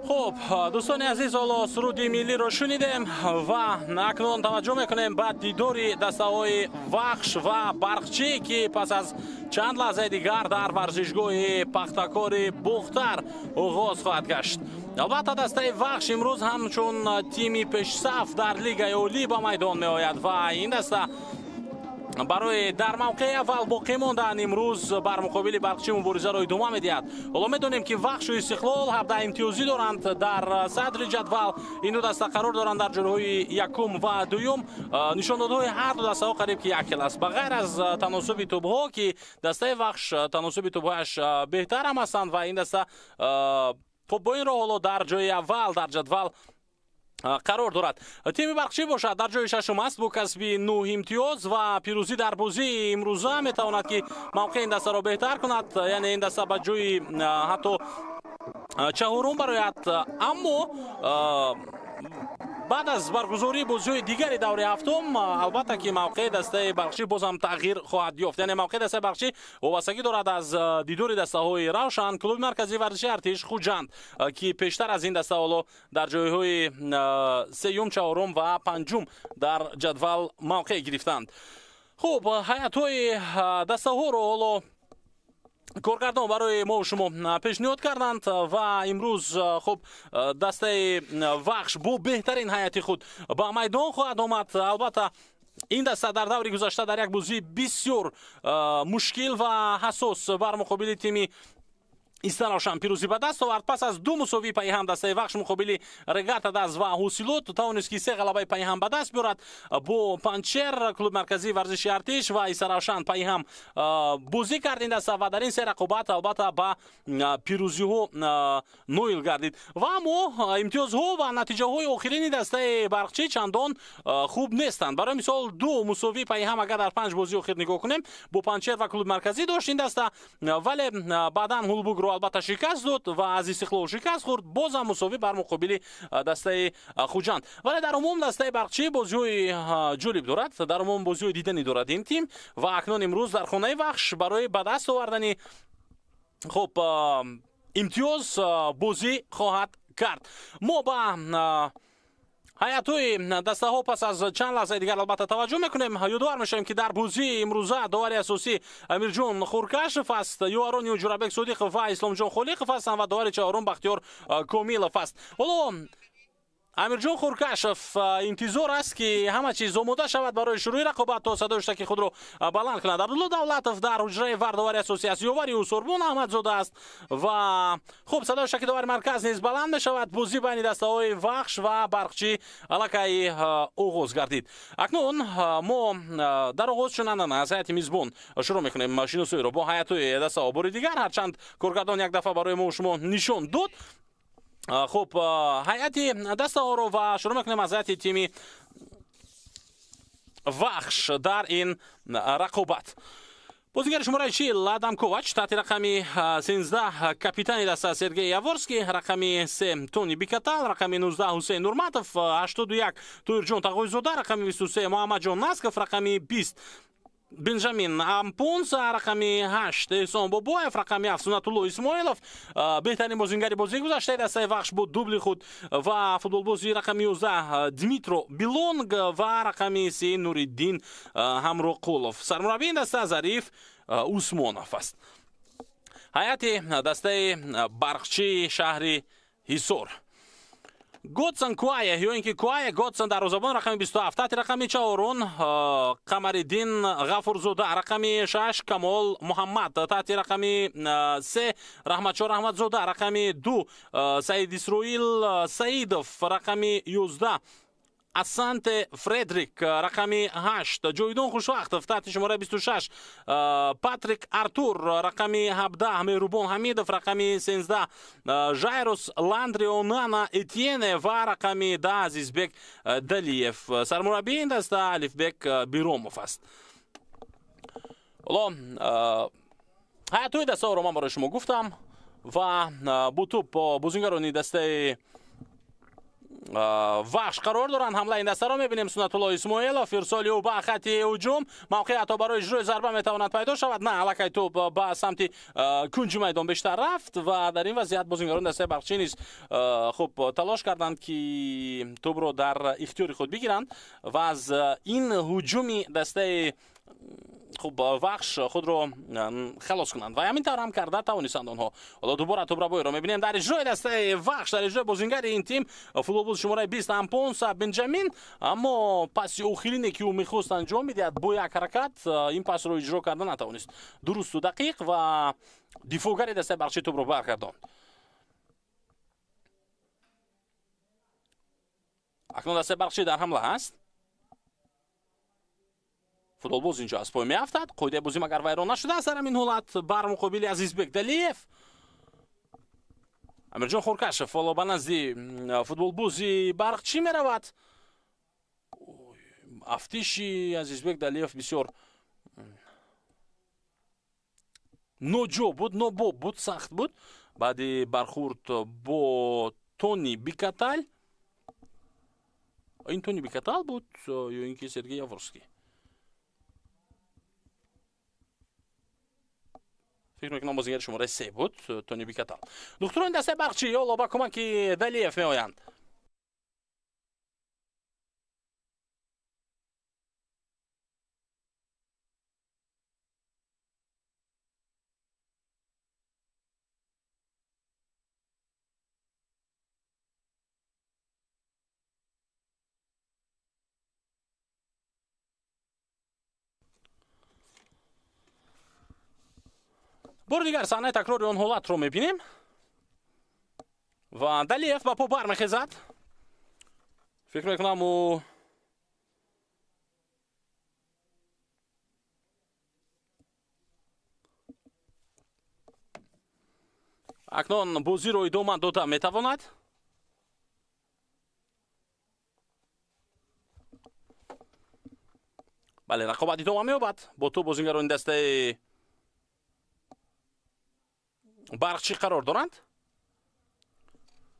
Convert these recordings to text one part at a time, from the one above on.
Хуб, дӯстони азиз, ҳоло суруди миллиро шунидем ва акнун таваҷҷӯҳ мекунем ба дидори дастаҳои Вахш ва Барқчӣ, ки пас аз чанд лаҳзаи дигар дар варзишгоҳи Пахтакори Бухтар оғоз хоҳад гашт. Албатта, дастаи Вахш имрӯз ҳамчун тими пешсаф дар Лигаи Олӣ ба майдон меояд ва ин даста барои дар мавқеи аввал боқӣ мондан имрӯз бар муқобили Барқчӣ муборизаро идома медиҳад. Ҳоло медонем, ки Вахшу Истиқлол 17 имтиёзӣ доранд дар садри ҷадвал. Ин ду даста қарор доранд дар ҷойҳои якум ва дуюм. Нишондодҳои ҳар ду дастаҳо қариб ки якхел аст, ба ғайр аз таносуби тӯбҳо, ки дастаи Вахш таносуби тӯбҳояш беҳтар ҳам ҳастанд ва ин даста хуб бо ин роҳ ҳоло дар ҷои аввал дар ҷадвал қарор дорад. Тими Барқчӣ бошад, дар ҷои шашум аст бо касби 9 имтиёз ва пирӯзӣ дар бозии имрӯза метавонад, ки мавқеи ин дастаро беҳтар кунад, яъне ин даста ба ҷои ҳатто чаҳорум барояд. Аммо баъд аз баргузории бозиҳои дигари даври ҳафтум, албатта, ки мавқеи дастаи Барқчӣ боз ҳам тағйир хоҳад ёфт. Яъне мавқеи дастаи Барқчӣ вобастагӣ дорад аз дидори дастаҳои Равшан, клуби марказии варзиши Артиш, Хуҷанд, ки пештар аз ин даста ҳоло дар ҷойҳои сеюм, чаҳорум ва панҷум дар ҷадвал мавқеъ гирифтанд. Хуб, ҳайатҳои дастаҳоро ҳоло коргардон барои мо шумо пешниҳод карданд ва имрӯз хуб дастаи Вахш бо беҳтарин ҳайати худ ба майдон хоҳад омад. Албатта, ин даста дар даври гузашта дар як бозии бисёр мушкил ва ҳассос бар муқобили тими Истаравшан пирӯзӣ ба даст овард. Пас аз ду мусовии пайҳам дастаи Вахш муқобили Регата Даз ва Ҳосилот тавонист, ки се ғалабаи пайҳам ба даст биёрад. Бо Панчер, клуби марказии варзиши Артиш ва Истаравшан пайҳам бозӣ кард ин даста ва дар ин се рақобат албатта ба пирӯзиҳо ноил гардид. Ва аммо имтиёзҳо ва натиҷаҳои охирини дастаи Барқчӣ чандон хуб нестанд. Барои мисол, ду мусовии пайҳам агар дар панҷ бозии охир нигоҳ кунем, бо Панчер ва клуби марказӣ дошт ин даста, вале баъдан Ҳулбукро албатта шикаст дод ва аз Истиқлол шикаст хӯрд, бозам мусовӣ бар муқобили дастаи Хуҷанд. Вале дар умум дастаи Барқчӣ бозиҳои ҷолиб дорад, дар умум бозиҳои диданӣ дорад ин тим ва акнун имрӯз дар хонаи Вахш барои ба даст овардани хуб имтиёз бозӣ хоҳад кард. Мо ба ҳайатҳои дастаҳо пас аз чанд лаҳзаи дигар албатта таваҷҷӯҳ мекунем. Ёдовар мешавем, ки дар бозии имрӯза довари асосӣ Амирҷон Хуркашев аст, ёварони Ҷурабек Содиқов ва Исломҷон Холиқов ҳастанд ва довари чаҳорум Бахтиёр Комилов аст. Ҳоло Амирҷон Хуркашев интизор аст, ки ҳама чиз омода шавад барои шурӯи рақобат, то садои ҳуштаки худро баланд кунад. Абдулло Давлатов дар ҳуҷраи вар довари асосӣ аст, ёвари ӯ Сурбон Аҳмадзода аст ва хуб садои ҳуштаки довари марказ низ баланд мешавад. Бозӣ байни дастаҳои Вахш ва Барқчӣ аллакай оғоз гардид. Акнун мо дар оғоз чунанан аз ҳайати мизбон шурӯъ мекунем шиносоиро бо ҳайатҳои дастаҳо бори дигар, ҳарчанд коргардон як дафъа барои мо шумо нишон дод. Хуб, ҳайати дастаҳоро ва шурӯъ мекунем аз ҳайати тими Вахш дар ин рақобат. Бозигари шумораи 40 Адам Ковач, таҳти рақами 13 капитани даста Сергей Яворский, рақами 3 Тони Бикатал, рақами 19 Ҳусейн Нурматов, 81 Тоирҷон Тағойзода, рақами 23 Муҳаммадҷон Насков, рақами 20 Бенҷамин Ампунса, рақами 8 Эҳсон Бобоев, рақами 7 Сунатулло Исмоилов, беҳтарин бозингари бозии гузаштаи дастаи Вахш буд дубли худ ва футболбози рақами 11 Дмитро Билонг ва рақами 3 Нуриддин Ҳамроқулов. Сармураббии ин даста Зариф Усмонов аст. Ҳайати дастаи Барқчии шаҳри Ҳисор. Годсон Куае ё ин ки Куае Годсон дарвозабон рақами 27, таҳти рақами 4 Қамариддин Ғафурзода, рақами 6 Камол Муҳаммад, таҳти рақами 3 Раҳматшоҳ Раҳматзода, рақами 2 Саид Исроил Саидов, рақами 11 Асанте Фредрик, рақами 8 Ҷовидон Хушвақтов, таҳти шумораи 26 Патрик Артур, рақами 17 Меҳрубон Ҳамидов, рақами 13 Жайрус Ландрионана Этьене ва рақами 10 Азизбек Далиев. Сармураббии ин даста Алифбек Биромов аст. Ҳоло ҳайатҳои дастаҳоро ман барои шумо гуфтам ва бо тӯб бозингарони дастаи Вахш қарор доранд. Ҳамлаи ин дастаро мебинем. Сунатулло Исмоилов, ирсоли ӯ ба хати ҳуҷум, мавқеъ ҳатто барои иҷрои зарба метавонад пайдо шавад. На, аллакай тӯб ба самти кунҷи майдон бештар рафт ва дар ин вазъият бозингарони дастаи Барқчӣ низ хуб талош карданд, ки тӯбро дар ихтиёри худ бигиранд ва аз ин ҳуҷуми дастаи хуб Вахш худро халос кунанд ва ҳамин тавр ҳам карда тавонистанд онҳо. Ҳоло дубора тӯбрабоиро мебинем дар иҷрои дастаи Вахш, дар иҷрои бозингари ин тим футболбози шумораи 20 Ампонса Бенҷамин, аммо паси охирине ки ӯ мехост анҷом медиҳад бо як ҳаракат ин пасро иҷро карда натавонист. Дурусту дақиқ ва дифоъгари дастаи Барқчӣ тӯбро баргардонд. Акнун дастаи Барқчӣ дар ҳамла ҳаст. Футболбоз инҷо аз пой меафтад. Қоидаи бозӣ магар вайрон нашудааст дар ҳамин ҳолат бар муқобили Азизбек Далиев. Амирҷон Хуркашев ҳоло ба назди футболбози Барқчӣ меравад. Афтиши Азизбек Далиев бисёр ноҷо буд, нобоб буд, сахт буд. Баъди бархурд бо Тони Бикатал. Ин Тони Бикатал буд ё ин ки Сергей Яворский? Фикр мекунам бозингари шумораи 3 буд Тони Бикатал. Духтурони дастаи Барқчӣ ҳоло ба кӯмаки Далиев меоянд. Бори дигар саҳнаи такрори он ҳолатро мебинем ва Далиев ба по бармехезад. Фикр мекунам ӯ акнун бозиро идома дода метавонад. Бале, рақобат идома меёбад бо тӯб бозингарони дастаи Барқчӣ қарор доранд.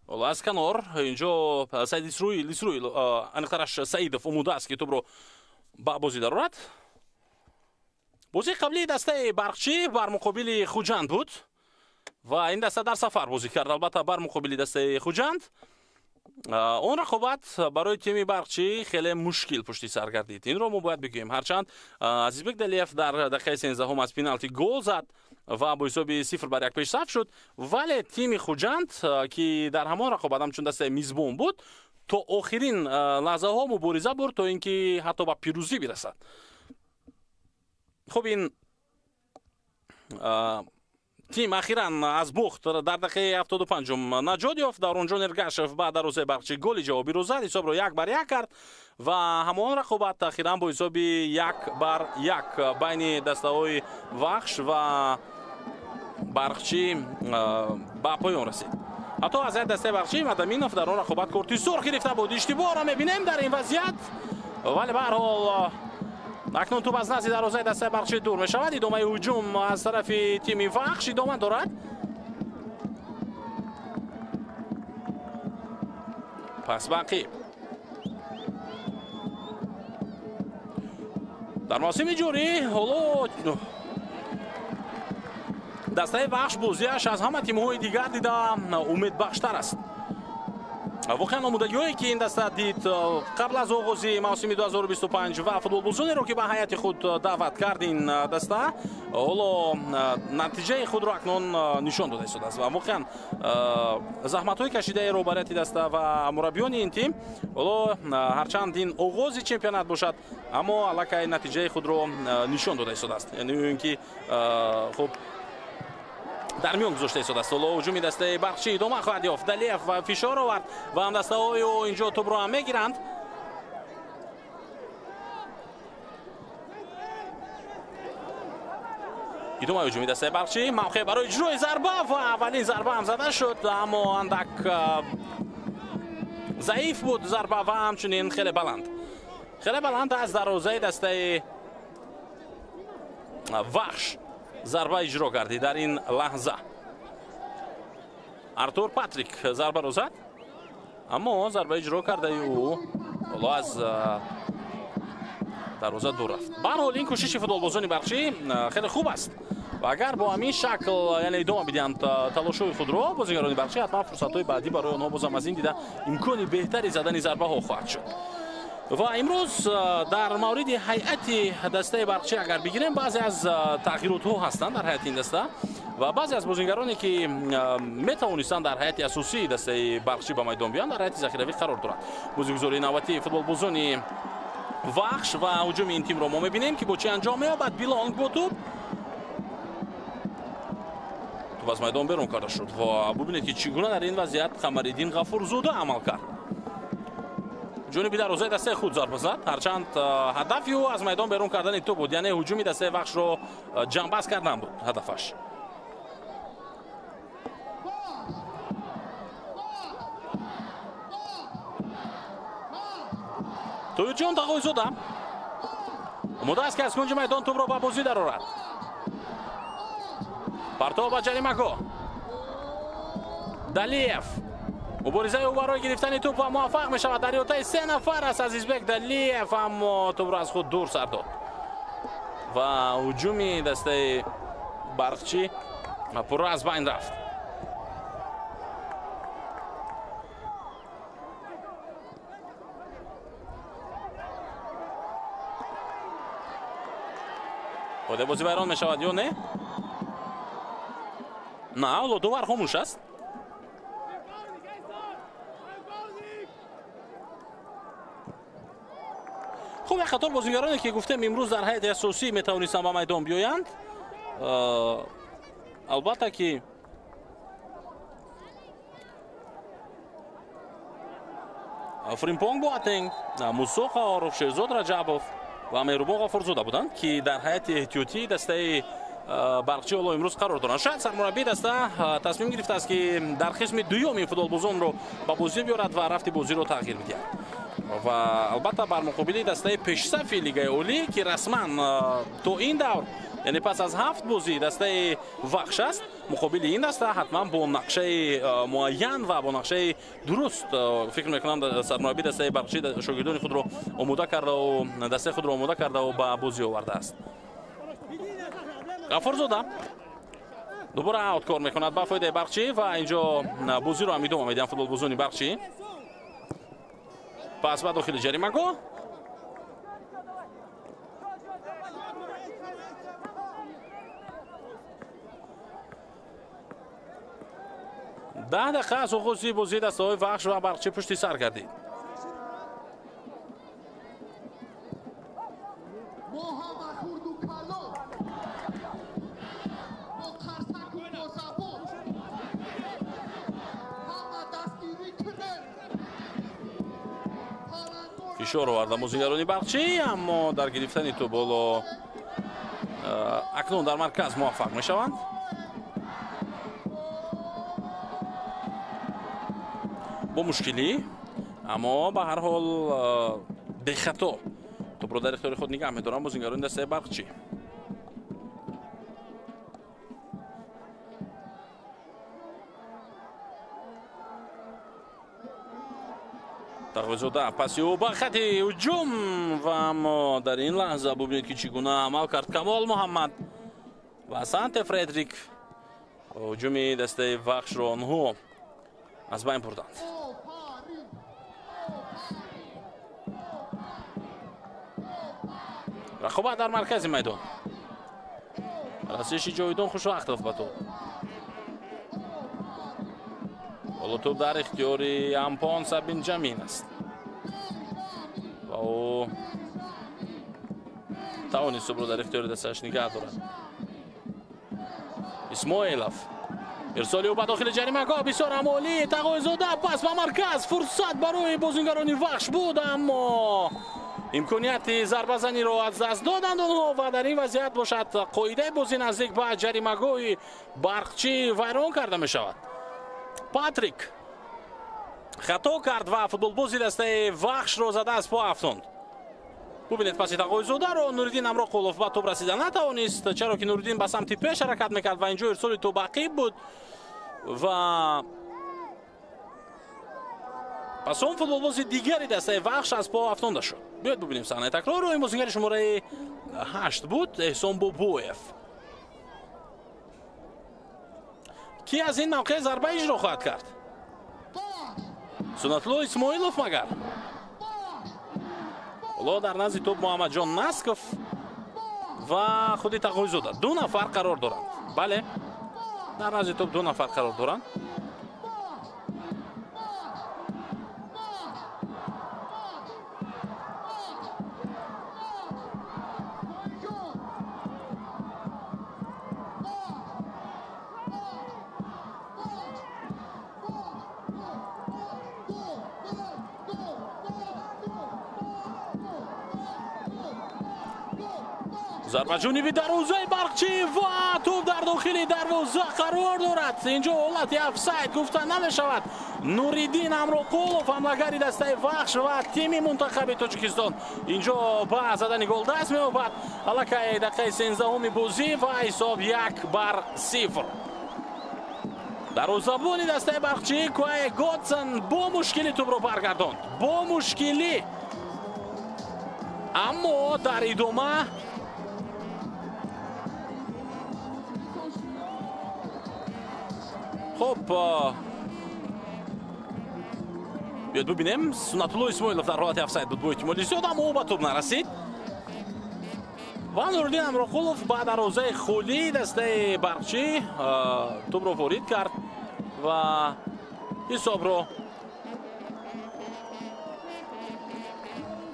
Ҳоло аз канор инҷо Саид Исроил, аниқтараш Саидов омода аст, ки тӯбро ба бозӣ дарорад. Бозии қаблии дастаи Барқчӣ бар муқобили Хуҷанд буд ва ин даста дар сафар бозӣ кард, албатта бар муқобили дастаи Хуҷанд. Он рақобат барои тими Барқчӣ хеле мушкил пушти сар гардид. Инро мо бояд бигӯем. Ҳарчанд Азизбек Далиев дар дақиқаи 13 аз пеналти гол зад ва бо ҳисоби 0-1 пешсаф шуд, вале тими Хуҷанд, ки дар ҳамон рақобат ҳамчун дастаи мизбон буд, то охирин лаҳзаҳо мубориза бурд то ин ки ҳатто ба пирӯзӣ бирасад. Хуб, ин тим ахиран аз бохт дар дақиқаи 75 наҷот ёфт. Давронҷон Эргашев ба дарвозаи Барқчӣ голи ҷавобиро зад, ҳисобро 1-1 кард ва ҳамон рақобат ахиран бо ҳисоби 1-1 байни дастаҳои Вахш ва Барқчӣ ба поён расид. Ҳатто аз як дастаи Барқчӣ Мадаминов дар он рақобат корти сурх гирифта буд. Иштибоҳро мебинем дар ин вазъият, вале баҳарҳол акнун тӯб аз назди дарвозаи дастаи Барқчӣ дур мешавад. Идомаи ҳуҷум аз тарафи тими Вахш идома дорад. Пас ба ақиб. Дар мавсими ҷорӣ ҳоло дастаи Вахш бозиаш аз ҳама тимҳои дигар дида умедбахштар аст. Воқеан омодагиҳое ки ин даста дид қабл аз оғози мавсими 2025 ва футболбозонеро ки ба ҳайати худ даъват кард ин даста ҳоло натиҷаи худро акнун нишон дода истодааст ва воқеан заҳматҳои кашидаи роҳбарияти даста ва мураббиёни ин тим ҳоло ҳарчанд ин оғози чемпионат бошад, аммо аллакай натиҷаи худро нишон дода истодааст. Яъне ин ки хуб дар миён гузошта истодааст. Ҳоло ҳуҷуми дастаи Барқчӣ идома хоҳад ёфт. Далиев фишор овард ва ҳамдастаҳои ӯ инҷо тӯбро ҳам мегиранд. Идомаи ҳуҷуми дастаи Барқчӣ, мавқеъ барои иҷрои зарба ва аввалин зарба ҳам зада шуд, аммо андак заиф буд зарба ва ҳамчунин хеле баланд. Хеле баланд аз дарвозаи дастаи Вахш зарба иҷро гардид дар ин лаҳза. Артур Патрик зарбаро зад, аммо зарба иҷро кардаи ӯ ҳоло аз дарвоза дур рафт. Ба ҳар ҳол ин кӯшиши футболбозони Барқчӣ хеле хуб аст ва агар бо ҳамин шакл яъне идома бидиҳанд талошҳои худро бозигарони Барқчӣ, ҳатман фурсатҳои баъдӣ барои онҳо бозам аз ин дида имкони беҳтари задани зарбаҳо хоҳад шуд. Ва имрӯз дар мавриди ҳайати дастаи Барқчӣ агар бигирем, баъзе аз тағйиротҳо ҳастанд дар ҳайати ин даста ва баъзе аз бозигароне ки метавонистанд дар ҳайати асосии дастаи Барқчӣ ба майдон биёянд, дар ҳайати захиравӣ қарор доранд. Бозигузории навбатии футболбозони Вахш ва ҳуҷуми ин тимро мо мебинем ки бо чӣ анҷом меёбад. Билонг бо тӯб, тӯб аз майдон берун карда шуд ва бубинед ки чӣ гуна дар ин вазъият Қамариддин Ғафурзода амал кард. Ҷониби дарвозаи дастаи худ зарба зад, ҳарчанд ҳадафи ӯ аз майдон берун кардани тӯб буд, яъне ҳуҷуми дастаи Вахшро ҷамъбаст кардан буд ҳадафаш. Тоюрҷон Тағойзода омода аст ки аз кунҷи майдон тӯбро ба бозӣ дарорад. Партов ба ҷаримагоҳ. Далиев муборизаи ӯ барои гирифтани тӯб ва муваффақ мешавад. Дар иҳотаи се нафар аст Азизбек Далиев, аммо тӯбро аз худ дур сар дод ва ҳуҷуми дастаи Барқчӣ пурра аз байн рафт. Ода бозӣ вайрон мешавад ё не? На, ҳоло довар хомӯш аст. Хуб, як қатор бозигароне ки гуфтем имрӯз дар ҳайати асосӣ метавонистанд ба майдон биёянд, албатта ки Фримпонг Боатенг, Мусо Қаҳоров, Шерзод Раҷабов ва Меҳрубон Ғафурзода буданд ки дар ҳайати эҳтиётии дастаи Барқчӣ ҳоло имрӯз қарор доранд. Шояд сармураббии даста тасмим гирифтааст ки дар қисми дуюм ин футболбозонро ба бозӣ биёрад ва рафти бозиро тағйир бидиҳад. Ва албатта бар муқобили дастаи пешсафи Лигаи Олӣ ки расман то ин давр, яъне пас аз 7 бозӣ дастаи Вахш аст, муқобили ин даста ҳатман бо нақшаи муайян ва бо нақшаи дуруст фикр мекунам сармураббии дастаи Барқчӣ шогирдони худро омода кардаву дастаи худро омода кардаву ба бозӣ овардааст. Ғафурзода дубора аут кор мекунад ба фоидаи Барқчӣ ва инҷо бозиро ҳам идома медиҳанд футболбозони Барқчӣ. Пас ба дохили ҷаримагоҳ. Даҳ дақиқа аз оғози бозии дастаҳои Вахш ва Барқчӣ пушти сар гардид. Фишор оварда бозигарони Барқчӣ, аммо дар гирифтани тӯб ҳоло акнун дар марказ муваффақ мешаванд. Бо мушкилӣ, аммо ба ҳар ҳол бехато тӯбро дар ихтиёри худ нигаҳ медоранд бозигарони дастаи Барқчӣ. Тағоизода паси ӯ ба хати ҳуҷум ва аммо дар ин лаҳза бубинед, ки чӣ гуна амал кард Камол Муҳаммад ва Санте Фредрик. Ҳуҷуми дастаи Вахшро онҳо аз байн бурданд. Рақобат дар маркази майдон. Расиши Ҷовидон Хушвақтов ба тӯб. Ҳоло тӯб дар ихтиёри Ампонса Бенҷамин аст ва ӯ тавонист тӯбро дар ихтиёри дастааш нигаҳ дорад. Исмоилов, ирсоли ӯ ба дохили ҷаримагоҳ бисёр ҳам олӣ. Тағоизода пас ба марказ, фурсат барои бозингарони Вахш буд, аммо имконияти зарбазаниро аз даст доданд онҳо ва дар ин вазъият бошад қоидаи бозӣ наздик ба ҷаримагоҳи Барқчӣ вайрон карда мешавад. Патрик хато кард ва футболбози дастаи Вахшро зада аз по афтонд. Бубинед паси Тағоизодаро Нуриддин Амроқулов ба тӯб расида натавонист, чаро ки Нуриддин ба самти пеш ҳаракат мекард ва инҷо ирсоли тӯб ақиб буд ва пас он футболбози дигари дастаи Вахш аз по афтонда шуд. Биёед бубинем саҳнаи такрорро. Ин бозингари шумораи 8 буд, Эҳсон Бобоев. Ки аз ин мавқеъ зарба иҷро хоҳад кард? Суннатулло Исмоилов магар? Ҳоло дар назди тӯб Муҳаммадҷон Насков ва худи Тағоизода ду нафар қарор доранд. Бале, дар назди тӯб ду нафар қарор доранд. Зарба ҷониби дарвозаи Барқчӣ ва тӯб дар дохили дарвоза қарор дорад. Инҷо ҳолати офсайд гуфта намешавад. Нуриддин Амроқулов, ҳамлагари дастаи Вахш ва тими мунтахаби Тоҷикистон, инҷо ба задани гол даст меёбад. Аллакай дақиқаи 13-уми бозӣ ва ҳисоб 1-0. Дарвозабони дастаи Барқчӣ Куае Готсон бо мушкилӣ тӯбро баргардонд. Бо мушкилӣ. Аммо дар идома хуб, биёд бубинем. Суннатулло Исмоилов дар ҳолати офсайд буд бо эҳтимоли зиёд, аммо ӯ ба тӯб нарасид ва Нуриддин Амроқулов ба дарвозаи холии дастаи Барқчӣ тӯбро ворид кард ва ҳисобро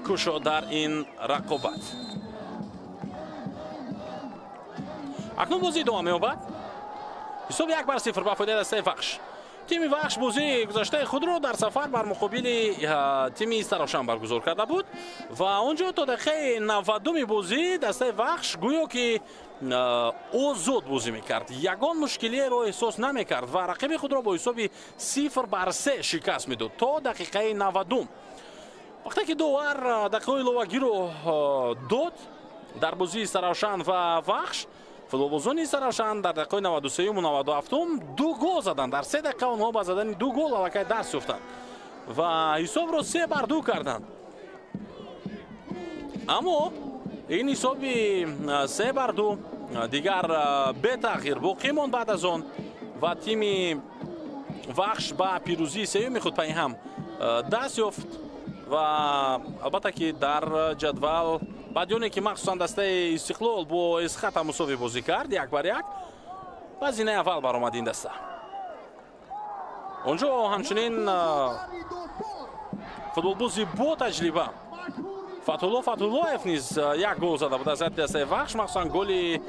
кушод дар ин рақобат. Акнун бозӣ идома меёбад. Ҳисоб 1-0 ба фоидаи дастаи Вахш. Тими Вахш бозии гузаштаи худро дар сафар бар муқобили тими Истаравшан баргузор карда буд ва он ҷо то дақиқаи 90-уми бозӣ дастаи Вахш гӯё ки озод бозӣ мекард, ягон мушкилиеро эҳсос намекард ва рақиби худро бо ҳисоби 0-3 шикаст медод то дақиқаи 90-ум. Вақте ки довар дақиқаҳои иловагиро дод дар бозии Истаравшан ва Вахш, футболбозони Истаравшан дар дақиқаи 93-ум ва 97-ум ду гол заданд. Дар 3 дақиқа онҳо ба задани ду гол аллакай даст ёфтанд ва ҳисобро 3-2 карданд. Аммо ин ҳисоби 3-2 дигар бетағйир боқӣ монд баъд аз он ва тими Вахш ба пирӯзии сеюми худ пайи ҳам даст ёфт ва албатта ки дар ҷадвал баъди оне ки махсусан дастаи Истиқлол бо Эсхата мусовӣ бозӣ кард 1-1, ба зинаи аввал баромад ин даста. Он ҷо ҳамчунин футболбози бо таҷриба Фатулло Фатуллоев низ як гол зада буд аз дастаи Вахш, махсусан голи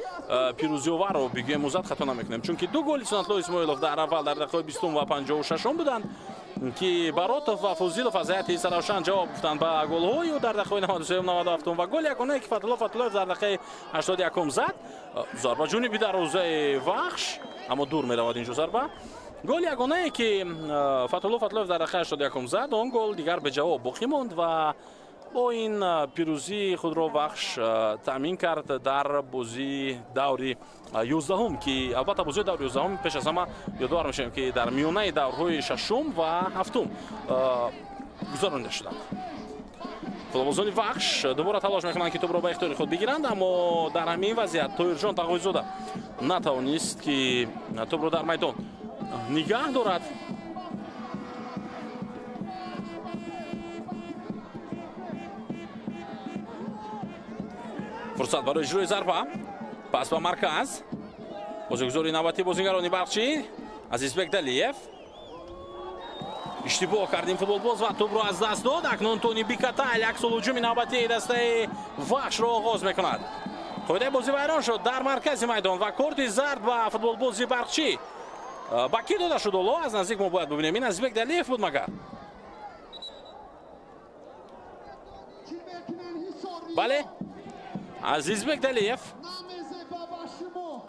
пирӯзиоварро бигӯем узад хато намекунем, чунки ду голи Суннатулло Исмоилов дар аввал дар дақиқаи 20 ва 56 буданд ки Баротов ва Фузилов аз ҳайати Истаравшан ҷавоб гуфтанд ба голҳои ӯ дар дақиқаи 93 97 ва голи ягонае ки Фатулло Фатуллоев дар дақиқаи 81 зад, зарба ҷониби дарвозаи Вахш, аммо дур меравад инҷо зарба. Голи ягонае ки Фатулло Фатуллоев дар дақиқаи 81 зад, он гол дигар беҷавоб боқӣ монд ва бо ин пирӯзии худро Вахш таъмин кард дар бозии даври 11-ум, ки албатта бозии даври 11-ум пеш аз ҳама ёдовар мешавем, ки дар миёнаи даврҳои 6-ум ва 7-ум гузаронида шуданд. Футболбозони Вахш дубора талош мекунанд, ки тӯбро ба ихтиёри худ бигиранд, аммо дар ҳамин вазъият Тоирҷон Тағойзода натавонист, ки тӯбро дар майдон нигаҳ дорад. Фурсат барои иҷрои зарба. Пас ба марказ. Бозигузори навбатии бозигарони Барқчӣ Азизбек Далиев. Иштибоҳ кард ин футболбоз ва тӯбро аз даст дод. Акнун Тони Бикатайл аксулҳуҷуми навбатии дастаи Вахшро оғоз мекунад. Қоидаи бозӣ вайрон шуд дар маркази майдон ва корти зард ба футболбози Барқчӣ ба кӣ дода шуд? Ҳоло аз наздик мо бояд бубинем. Ин Азизбек Далиев буд магар? Бале, Азизбек Далиев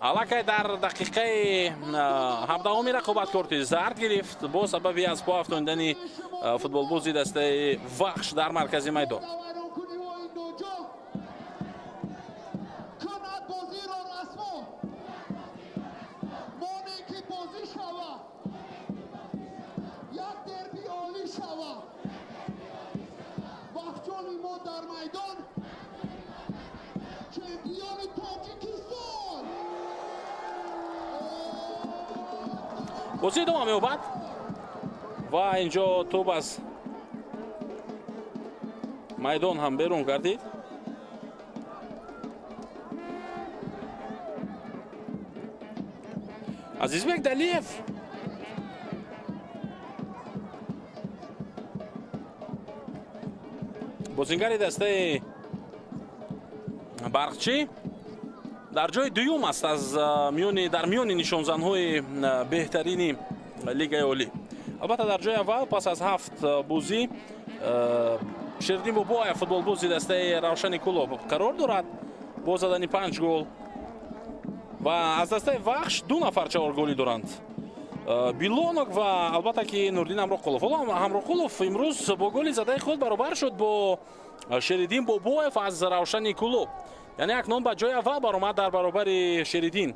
аллакай дар дақиқаи 17-уми рақобат корти зард гирифт бо сабаби аз по афтондани футболбози дастаи Вахш дар маркази майдон. Бозӣ идома меёбад ва инҷо тӯб аз майдон ҳам берун гардид. Азизбек Далиев бозингари дастаи Барқчӣ дар ҷои дуюм аст аз миёни дар миёни нишонзанҳои беҳтарини Лигаи Олӣ. Албатта, дар ҷои аввал пас аз 7 бозӣ Шердин Бобоев, футболбози дастаи Равшани Кӯлоб, қарор дорад бо задани 5 гол ва аз дастаи Вахш 2 нафар чаҳорголӣ доранд: Билонок ва албатта ки Нурдин Ҳамроқулов. Ҳоло Ҳамроқулов имрӯз бо голи задаи худ баробар шуд бо Шеридин Бобоев аз Равшани Кӯлоб. Яъне акнун ба ҷои аввал баромад дар баробари Шеридин,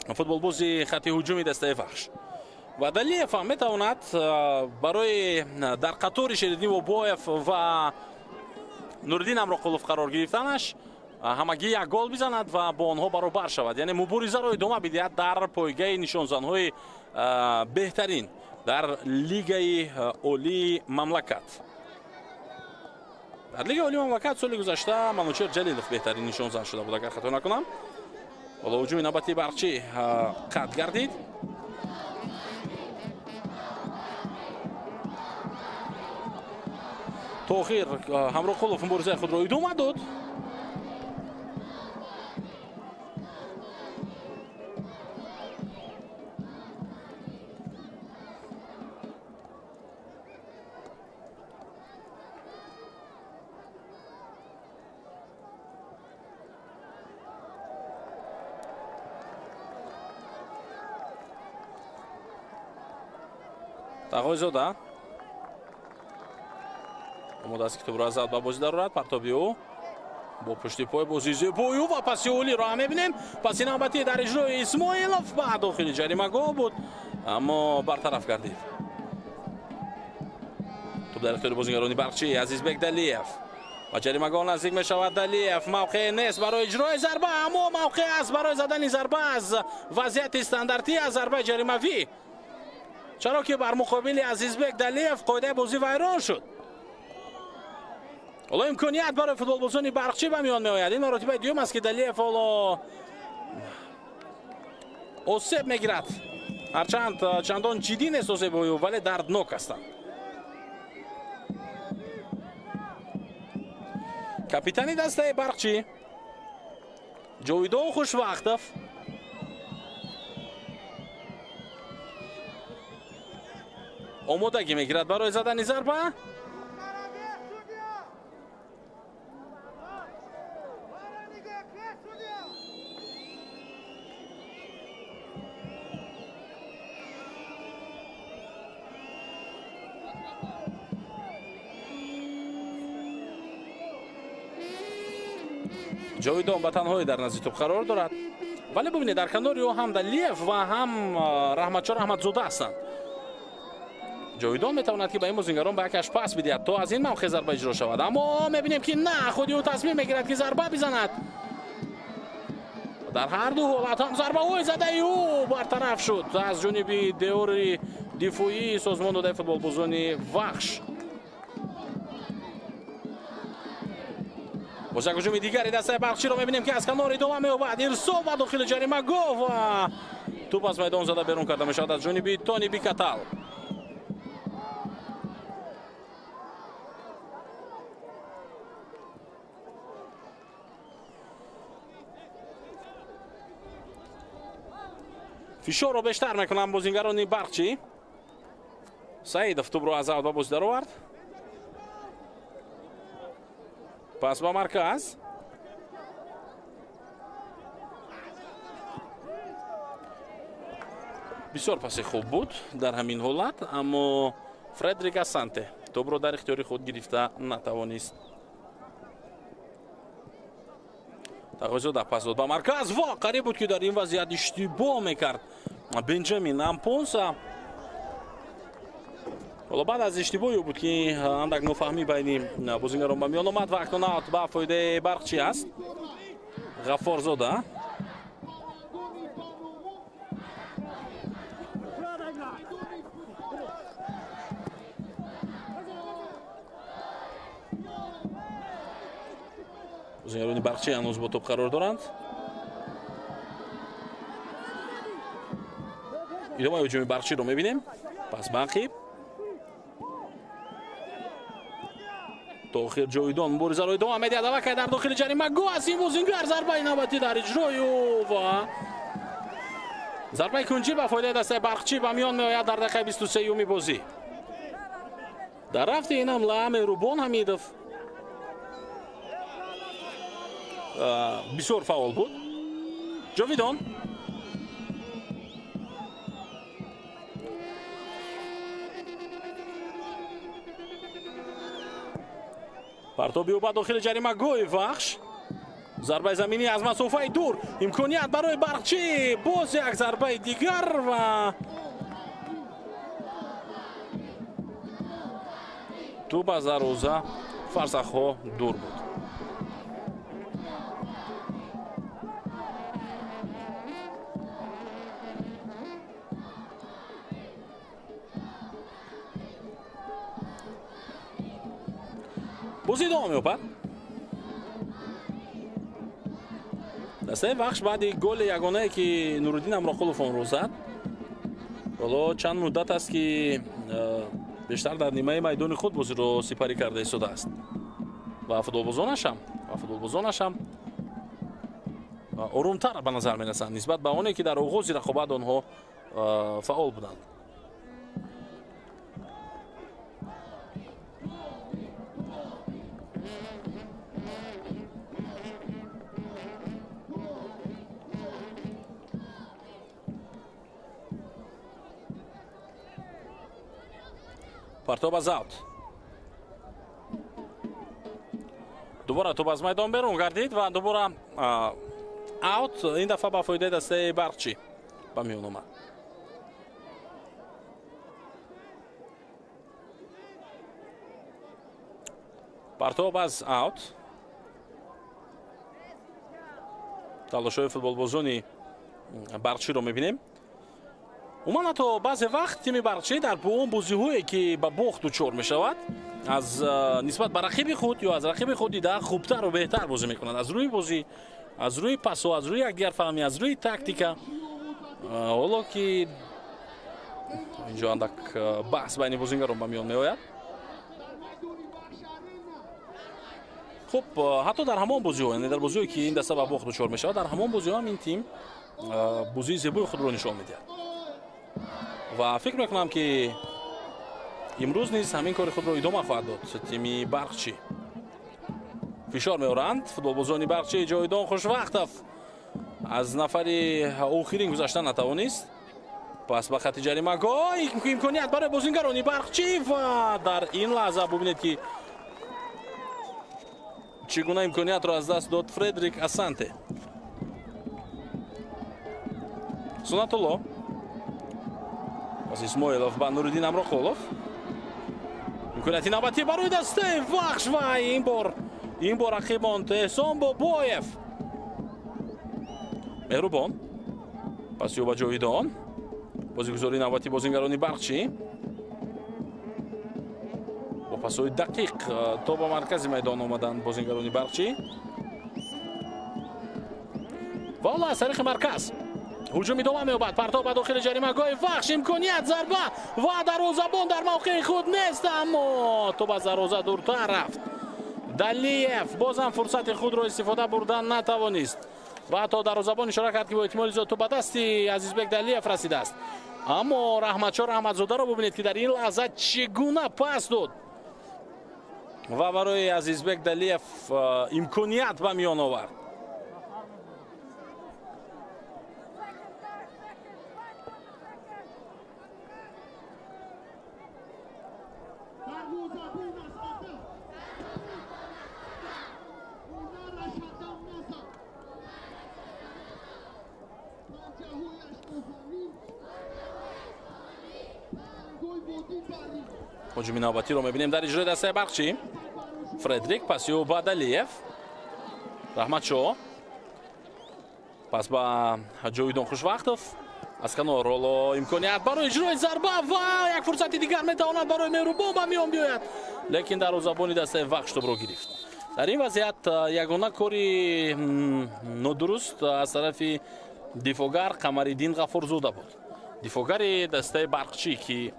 футболбози хатти ҳуҷуми дастаи Вахш. Ва Далиев ҳам метавонад барои дар қатори Шеридин Бобоев ва Нуриддин Ҳамроқулов қарор гирифтанаш ҳамагӣ як гол бизанад ва бо онҳо баробар шавад, яъне муборизаро идома бидиҳад дар пойгаи нишонзанҳои беҳтарин дар Лигаи Олии мамлакат. Дар Лигаи Олии мамлакат соли гузашта Манучер Ҷалилов беҳтарин нишонзан шуда буд, агар хато накунам. Ҳоло ҳуҷуми навбатии Барқчӣ қатъ гардид. То охир Ҳамроқулов муборизаи худро идома дод. Тағойзода омода аст, ки тӯбро аз зад ба бозӣ дарорад. Партоби ӯ бо пушти пой, бозии зебои ӯ ва паси олиро ҳам мебинем. Паси навбатӣ дар иҷрои Исмоилов ба дохили ҷаримагоҳ буд, аммо бартараф гардид. Тӯб дар ихтиёри бозигарони Барқчӣ Азизбек Далиев ба ҷаримагоҳ наздик мешавад. Далиев мавқеъ нест барои иҷрои зарба, аммо мавқеъ аст барои задани зарба аз вазъияти стандартӣ, аз зарбаи ҷаримавӣ, чаро ки бар муқобили Азизбек Далиев қоидаи бозӣ вайрон шуд. Ҳоло имконият барои футболбозони Барқчӣ ба миён меояд. Ин маротибаи дуюм аст, ки Далиев ҳоло осеб мегирад. Ҳарчанд чандон ҷиддӣ нест осебҳои ӯ, вале дарднок ҳастанд. Капитани дастаи Барқчӣ Ҷовидон Хушвақтов омодагӣ мегирад барои задани зарба. Ҷовидон ба танҳоӣ дар назди тӯб қарор дорад, вале бубинед, дар канори ӯ ҳам Далиев ва ҳам Раҳматшо Раҳматзода ҳастанд. Ҷовидон метавонад ки ба ин бозингарон ба якаш пас бидиҳад, то аз ин мавқеъ зарба иҷро шавад. Аммо мебинем ки на, худи ӯ тасмим мегирад ки зарба бизанад. Дар ҳар ду ҳолат ҳам зарбаҳои задаи ӯ бартараф шуд аз ҷониби девори дифоии созмон додаи футболбозони Вахш. Боз як ҳуҷуми дигари дастаи Барқчиро мебинем ки аз канор идома меёбад. Ирсол ба дохили ҷаримагоҳ ва тӯп аз майдон зада берун карда мешавад аз ҷониби Тони Бикатал. Фишорро бештар мекунанд бозингарони Барқчӣ. Саидов тӯбро аз аут ба бозӣ даровард. Пас ба марказ. Бисёр паси хуб буд дар ҳамин ҳолат, аммо Фредрик Асанте тӯбро дар ихтиёри худ гирифта натавонист. Тағойзода пас дод ба марказ ва қариб буд ки дар ин вазъият иштибоҳ мекард Бенҷамин Ампонса. Ҳоло баъд аз иштибоҳи ӯ буд ки андак нофаҳмӣ байни бозингарон ба миён омад ва акнун аут ба фоидаи Барқчӣ аст. Ғаффорзода бозингарони Барқчӣ ҳанӯз бо тӯб қарор доранд. Идомаи ҳуҷуми Барқчиро мебинем. Пас ба ақиб. То охир Ҷовидон муборизаро идома медиҳад. Аллакай дар дохили ҷаримагоҳ аст ин бозингар. Зарбаи навбатӣ дар иҷрои ӯ ва зарбаи кунҷӣ ба фоидаи дастаи Барқчӣ ба миён меояд дар дақиқаи 23-юми бозӣ. Дар рафти ин ҳамла Меҳрубон Ҳамидов бисёр фаъол буд. Ҷовидон партоби ӯ ба дохили ҷаримагоҳи Вахш. Зарбаи заминӣ аз масофаи дур, имконият барои Барқчӣ. Боз як зарбаи дигар ва тӯп аз дарвоза фарсахҳо дур буд. Бозӣ идома меёбад. Дастаи Вахш баъди голи ягонае ки Нуриддин Амроқулов онро зад, ҳоло чанд муддат аст ки бештар дар нимаи майдони худ бозиро сипарӣ карда истодааст ва футболбозонашам орумтар ба назар мерасанд нисбат ба оне ки дар оғози рақобат онҳо фаъол буданд. Партоб аз аут. Дубора тӯп аз майдон берун гардид ва дубора аут, ин дафъа ба фоидаи дастаи Барқчӣ ба миён омад. Партоб аз аут. Талошҳои футболбозони Барқчиро мебинем. Умуман ҳатто баъзе вақт тими Барқчӣ дар он бозиҳое ки ба бохт дучор мешавад, аз нисбат ба рақиби худ ё аз рақиби худ дида хубтару беҳтар бозӣ мекунад. Аз рӯи бозӣ, аз рӯи пасо, аз рӯи якдигарфаҳмӣ, аз рӯи тактика. Ҳоло ки инҷо андак баҳс байни бозингарон ба миён меояд. Хуб, ҳатто дар ҳамон бозиҳо, яъне дар бозиҳое ки ин даста ба бохт дучор мешавад, дар ҳамон бозиҳо ҳам ин тим бозии зебои худро нишон медиҳад. Ва фикр мекунам ки имрӯз низ ҳамин кори худро идома хоҳад дод тими Барқчӣ. Фишор меоранд футболбозони Барқчӣ. Ҷовидон Хушвақтов аз нафари охирин гузашта натавонист. Пас ба хати ҷаримагоҳ, имконият барои бозингарони Барқчӣ ва дар ин лаҳза бубинед ки чӣ гуна имкониятро аз даст дод Фредрик Асанте. Сунатулло. Пас Исмоилов ба Нуриддин Амроқулов. Имконияти навбатӣ барои дастаи Вахш ва ин бор рақибон Эҳсон Бобоев. Меҳрубон паси ӯ ба Ҷовидон. Бозигузории навбатӣ бозингарони Барқчӣ бо пасҳои дақиқ то ба маркази майдон омаданд бозингарони Барқчӣ. Ва ҳоло аз тариқи марказ ҳуҷум идома меёбад. Партов ба дохили ҷаримагоҳи Вахш, имконият, зарба ва дарвозабон дар мавқеи худ нест, аммо тӯб аз дарвоза дуртар рафт. Далиев бозам фурсати худро истифода бурдан натавонист ва ҳатто дарвозабон ишора кард, ки бо эҳтимоли зиёд тӯб ба дасти Азизбек Далиев расидааст. Аммо Раҳматшоҳ Раҳматзодаро бубинед, ки дар ин лаҳза чӣ гуна пас дод ва барои Азизбек Далиев имконият ба миён овард. Ҳуҷуми навбатиро мебинем дар иҷрои дастаи Барқчӣ. Фредрик паси ӯ ба Далиев. Раҳматшоҳ пас ба Ҷовидон Хушвақтов. Аз канор ҳоло имконият барои иҷрои зарба ва як фурсати дигар метавонад барои Меҳрубон ба миён биёяд, лекин дарвозабони дастаи Вахш тӯбро гирифт. Дар ин вазъият ягона кори нодуруст аз тарафи дифоъгар Қамариддин Ғафурзода буд. Дифоъгари дастаи Барқчӣ, ки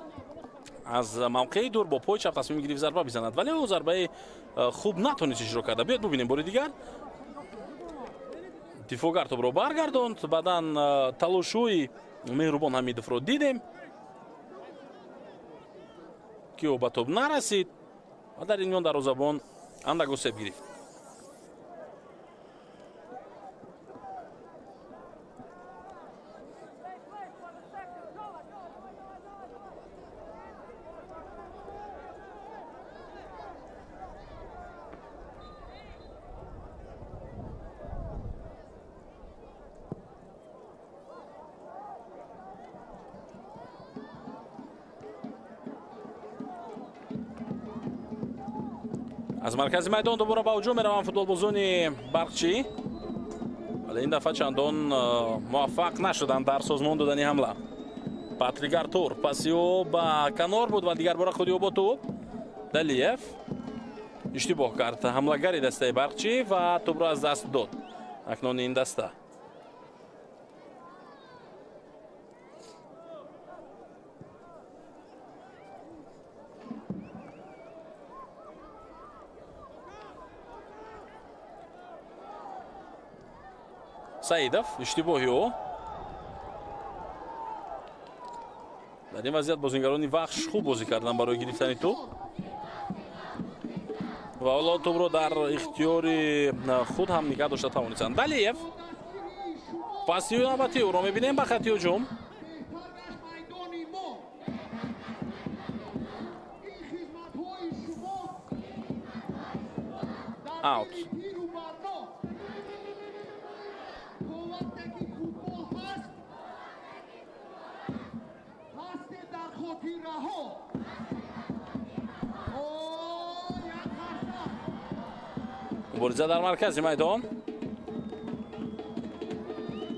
аз мавқеи дур бо пои чап тасмим гирифт зарба бизанад, вале ӯ зарбаи хуб натонист иҷро карда. Биёед бубинем бори дигар. Дифоъгар тӯбро баргардонд, баъдан талошҳои Меҳрубон Ҳамидовро дидем, ки ӯ ба тӯб нарасид ва дар ин миён дарвозабон андак осеб гирифт. Аз маркази майдон дубора ба ҳуҷум мераванд футболбозони Барқчӣ, вале ин дафъа чандон муваффақ нашуданд дар созмон додани ҳамла. Патрик Артур паси ӯ ба канор буд ва дигар бора худи ӯ бо тӯб. Далиев иштибоҳ кард ҳамлагари дастаи Барқчӣ ва тӯбро аз даст дод. Акнун ин даста Саидов иштибоҳи ӯ. Дар ин вазъият бозингарони Вахш хуб бозӣ карданд барои гирифтани тӯб ва ҳоло тӯбро дар ихтиёри худ ҳам нигаҳ дошта тавонистанд. Далиев паси навбати ӯро мебинем ба хати ҳуҷум. Аут. Мубориза дар маркази майдон.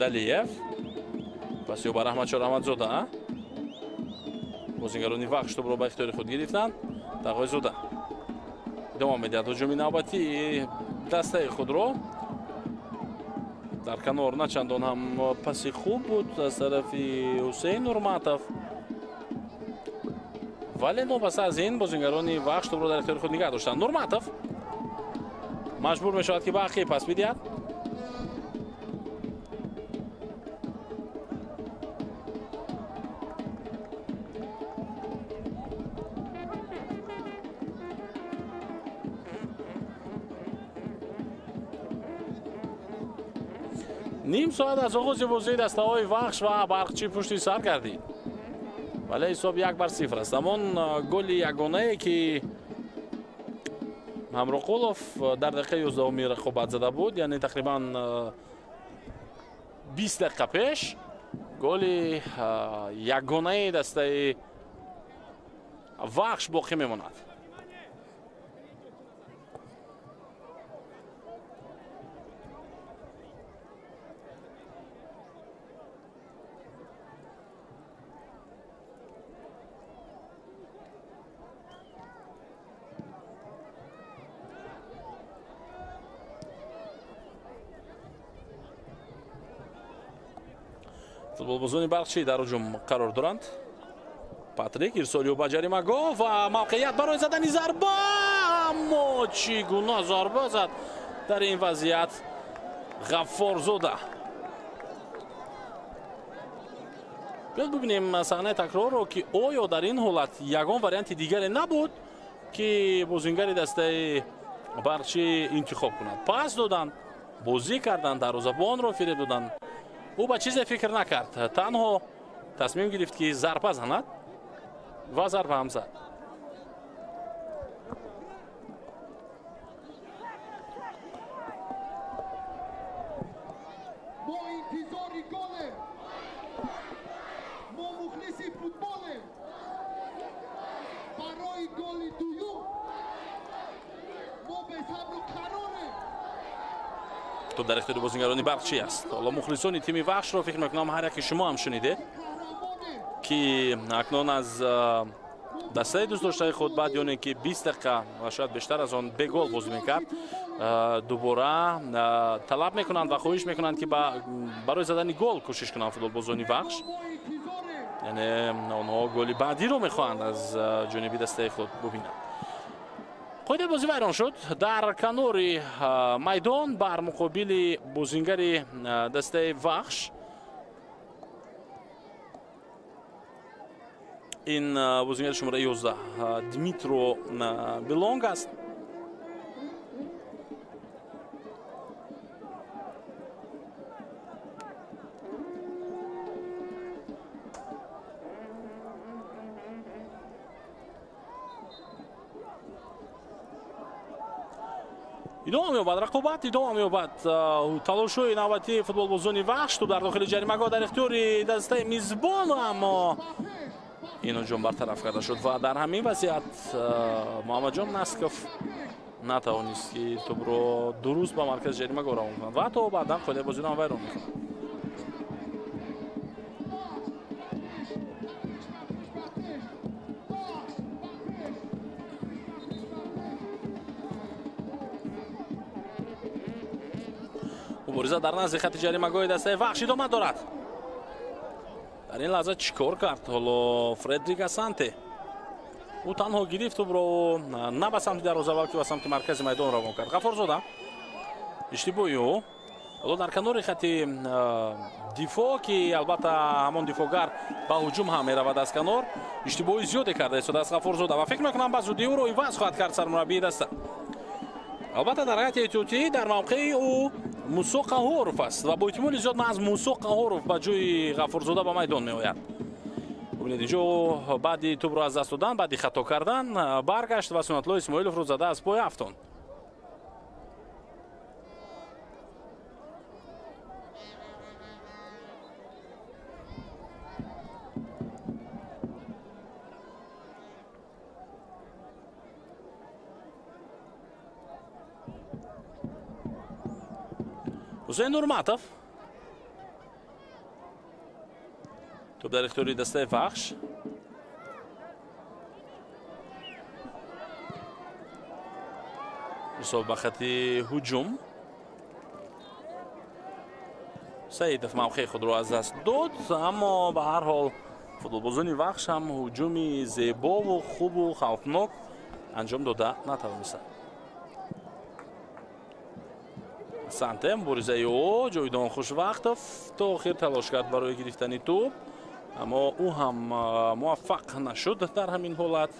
Далиев паси ӯ ба Раҳматшоҳ Раҳматзода. Бозингарони Вахш тӯбро ба ихтиёри худ гирифтанд. Тағойзода идома медиҳад ҳуҷуми навбатии дастаи худро. Дар канор на чандон ҳам паси хуб буд аз тарафи Ҳусейн Нурматов, вале новбаста аз ин бозингарони Вахш тӯбро дар ихтиёри худ нигаҳ доштанд. Нурматов маҷбур мешавад, ки ба ақиб пас бидиҳад. Ним соат аз оғози бозии дастаҳои Вахш ва Барқчӣ пушти сар гардид, вале ҳисоб 1-0 аст. Ҳамон голи ягонае, ки Ҳамроқулов дар дақиқаи 11-уми рақобат зада буд, яъне тақрибан 20 дақиқа пеш, голи ягонаи дастаи Вахш боқӣ мемонад. Футболбозони Балхчӣ дар ҳуҷум қарор доранд. Патрик ирсоли ӯ ба ҷаримагоҳ ва мавқеият барои задани зарба, аммо чӣ гуна зарба зад дар ин вазъият Ғаффорзода. Биёд бубинем саҳнаи такрорро, ки оё дар ин ҳолат ягон варианти дигаре набуд, ки бозингари дастаи Барқчӣ интихоб кунад. Пас доданд, бозӣ карданд, дарвозабонро фиреб доданд. Ӯ ба чизе фикр накард, танҳо тасмим гирифт, ки зарба занад ва зарба ҳам зад. Мо интизори голем, мо мухлиси футболем. Барои голи дуюм мо бесабру қарорем. Топ дар ихтиёри бозингарони Барқчӣ аст. Ҳоло мухлисони тими Вахшро фикр мекунам ҳар яке шумо ҳам шунидед, ки акнун аз дастаи дӯстдоштаи худ баъди оне ки 20 дақиқа ва шояд бештар аз он бегол бозӣ мекард, дубора талаб мекунанд ва хоҳиш мекунанд, ки барои задани гол кӯшиш кунанд футболбозони Вахш. Яъне онҳо голи баъдиро мехоҳанд аз ҷониби дастаи худ бубинанд. Қоидаи бозӣ вайрон шуд. Дар канори майдон бар муқобили бозингари дастаи Вахш ин бозингари шумораи 11 Дмитро Белонг аст. Идома меёбад рақобат, идома меёбад талошҳои навбатии футболбозони Вахш. Тӯб дар дохили ҷаримагоҳ дар ихтиёри дастаи мизбон, аммо ин ҳуҷум бартараф карда шуд ва дар ҳамин вазъият Муҳаммадҷон Насков натавонист, ки тӯбро дуруст ба маркази ҷаримагоҳ равон кунад ва то баъдан қоидаи бозиро ҳам вайрон мекунад. Мубориза дар назди хати ҷаримагоҳи дастаи Вахш идома дорад. Дар ин лаҳза чӣ кор кард ҳоло Фредрик Асанте? Ӯ танҳо гирифт тӯбро на ба самти дарвоза, балки ба самти маркази майдон равон кард. Ғаффорзода иштибоҳи ӯ ҳоло дар канори хати дифоъ, ки албатта ҳамон дифоъгар ба ҳуҷум ҳам меравад аз канор, иштибоҳи зиёде карда истодааст Ғаффорзода ва фикр мекунам ба зудӣ ӯро иваз хоҳад кард сармураббии даста. Албатта дар ҳайати эҳтиётӣ дар мавқеи ӯ Мусо Қаҳоров аст ва бо эҳтимоли зиёд маҳз Мусо Қаҳоров ба ҷои Ғаффорзода ба майдон меояд. Бубинед, инҷо баъди тӯбро аз даст додан, баъди хато кардан баргашт ва Суннатлло Исмоиловро зада аз пой афтонд. Ҳусейн Нурматов тӯб дар ихтиёри дастаи Вахш. Ирсол ба хати ҳуҷум. Саидов мавқеи худро аз даст дод, аммо ба ҳар ҳол футболбозони Вахш ҳам ҳуҷуми зебову хубу хавфнок анҷом дода натавонистанд. Санте муборизаи ӯ Ҷовидон Хушвақтов то охир талош кард барои гирифтани тӯб, аммо ӯ ҳам муваффақ нашуд дар ҳамин ҳолат.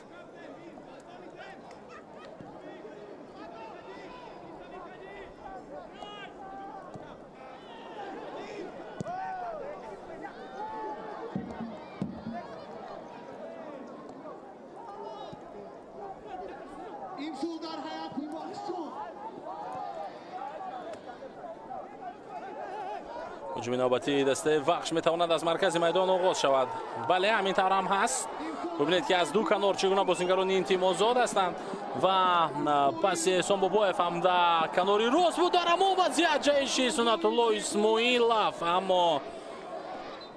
ҳуҷуми навбатии дастаи Вахш метавонад аз маркази майдон оғоз шавад. Бале, ҳамин тавр ҳам ҳаст. Бубинед, ки аз ду канор чӣ гуна бозингарони ин тим озод ҳастанд ва паси Эҳсон Бобоев ҳам дар канори рост буд. Дар ҳамон вазъият ҷайши Суннатулло Исмоилов, аммо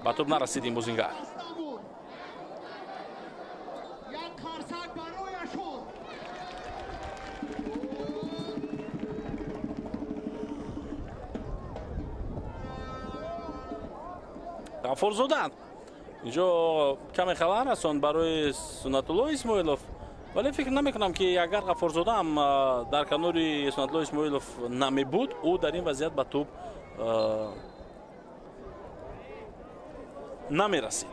ба тӯб нарасид ин бозингар. Ғафурзода инҷо каме халал расонд барои Суннатулло Исмоилов, вале фикр намекунам, ки агар Ғафурзода ҳам дар канори Суннатулло Исмоилов намебуд, ӯ дар ин вазъият ба тӯб намерасид.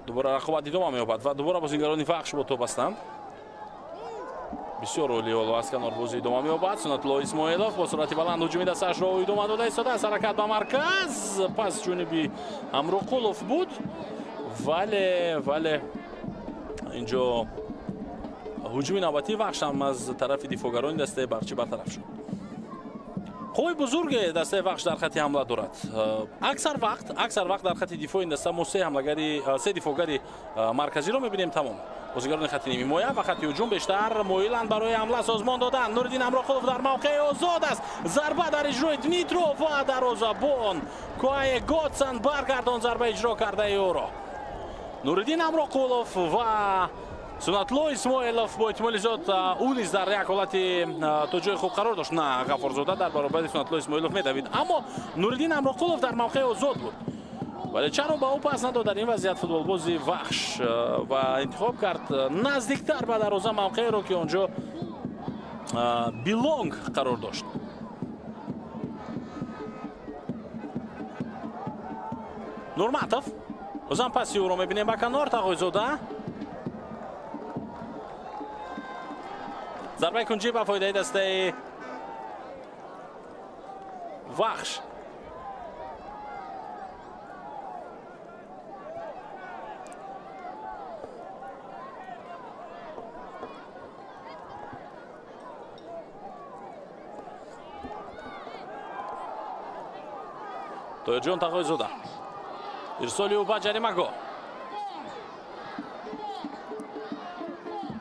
Дубора рақобат идома меёбад ва дубора бозигарони Вахш бо тӯб ҳастанд. Бисёр олӣ ҳоло аз канор бозӣ идома меёбад. Суннатулло Исмоилов бо суръати баланд ҳуҷуми дастаашро идома дода истодааст. Ҳаракат ба марказ, пас ҷониби Амруқулов буд, вале инҷо ҳуҷуми навбатии Вахш ҳам аз тарафи дифоъгарони дастаи Барқчӣ бартараф шуд. Қувваи бузурге дастаи Вахш дар хати ҳамла дорад. Аксар вақт дар хати дифои ин даста мо се дифоъгари марказиро мебинем. Тамом бозигарони хати нимҳимоя ва хати ҳуҷум бештар моиланд барои ҳамла созмон додан. Нуриддин Амроқулов дар мавқеи озод аст. Зарба дар иҷрои Дмитров ва дарвозабон Куае Готсан баргардон зарба иҷро кардаи ӯро. Нуриддин Амроқулов ва Суннатулло Исмоилов бо эҳтимоли зиёд ӯ низ дар як ҳолати то ҷои хуб қарор дошт. На, Ғафурзода дар баробари Суннатулло Исмоилов медавид, аммо Нуриддин Амроқулов дар мавқеи озод буд, вале чаро ба ӯ пас надод дар ин вазъият футболбози Вахш ва интихоб кард наздиктар ба дарвоза мавқееро, ки он ҷо Билонг қарор дошт. Нурматов бозам паси ӯро мебинем ба канор. Тағойзода зарбаи кунҷӣ ба фоидаи дастаи Вахш. Тоирҷон Тағойзода ирсоли ӯ ба ҷаримагоҳ.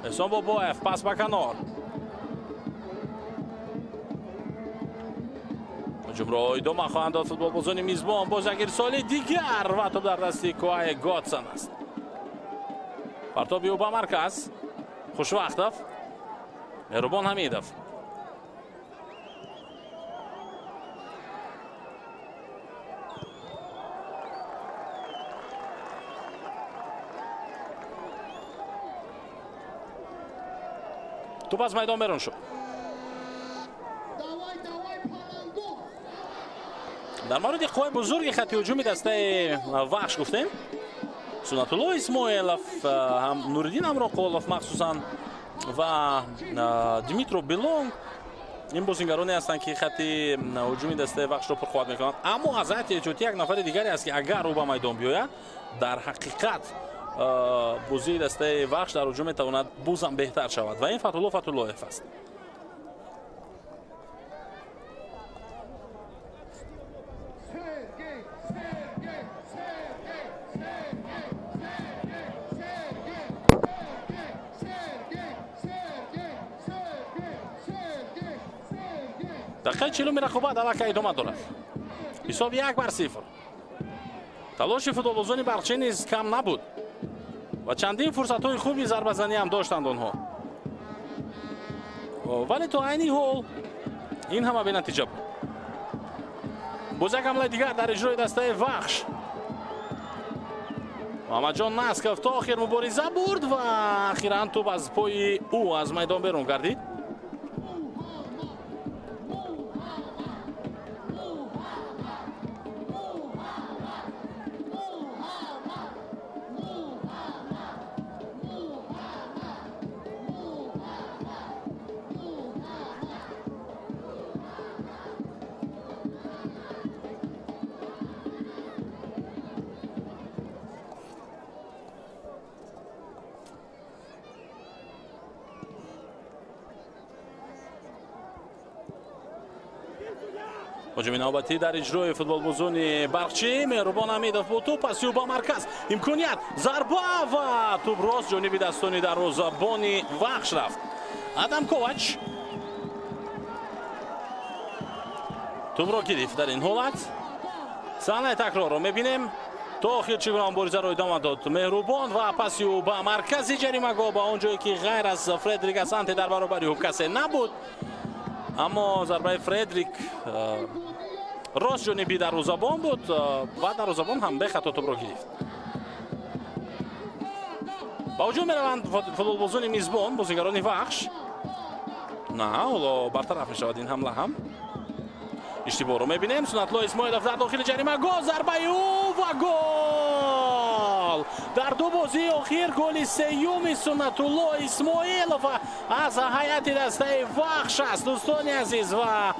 Эҳсон Бобоев пас ба канор. Ҳуҷумро идома хоҳанд дод футболбозони мизбон. Боз як ирсоли дигар ва тӯб дар дасти Куае Готсон аст. Партоби ӯ ба марказ. Хушвақтов, Меҳрубон Ҳамидов. Тӯб аз майдон берун шуд. Дар мавриди қувваи бузурги хати ҳуҷуми дастаи Вахш гуфтем. Суннатулло Исмоилов, ҳам Нуриддин Амроқулов махсусан ва Дмитро Билонг ин бозингароне ҳастанд, ки хати ҳуҷуми дастаи Вахшро пурқувват мекунанд. Аммо аз ҳайати эҳтиётӣ як нафари дигаре аст, ки агар ӯ ба майдон биёяд, дар ҳақиқат бозии дастаи Вахш дар ҳуҷум метавонад бозам беҳтар шавад ва ин Фатулло Фатуллоев аст. Дақиқаи чилуми рақобат аллакай идома дорад. Ҳисоб 1-0. Талоши футболбозони Барқчӣ низ кам набуд ва чандин фурсатҳои хуби зарбазанӣ ҳам доштанд онҳо, вале то айни ҳол ин ҳама бенатиҷа буд. Боз як ҳамлаи дигар дар иҷрои дастаи Вахш. Муҳаммадҷон Насков то охир мубориза бурд ва ахиран тӯб аз пои ӯ аз майдон берун гардид. Ҳуҷуми навбатӣ дар иҷрои футболбозони Барқчӣ. Меҳрубон Ҳамидов бо тӯб, паси ӯ ба марказ, имконият, зарба ва тӯб рост ҷониби дастони дарвозабони Вахш рафт. Адам Ковач тӯбро гирифт дар ин ҳолат. Саҳнаи такрорро мебинем. То охир чӣ гуна муборизаро идома дод Меҳрубон ва паси ӯ ба маркази ҷаримагоҳ, ба он ҷое ки ғайр аз Фредрик Асанте дар баробари ӯ касе набуд. Аммо зарбаи Фредрик рост ҷониби дарвозабон буд ва дарвозабон ҳам бехато тӯбро гирифт. Ба ҳуҷум мераванд футболбозони мизбон, бозигарони Вахш. На, ҳоло бартараф мешавад ин ҳамла ҳам. Иштибоҳро мебинем. Суннатло Исмоилов дар дохили ҷаримагоҳ, зарбаи ӯ ва гол! Дар ду бозии охир голи сеюми Суннатулло Исмоилов аз ҳайати дастаи Вахш аст, дӯстони азиз. Ва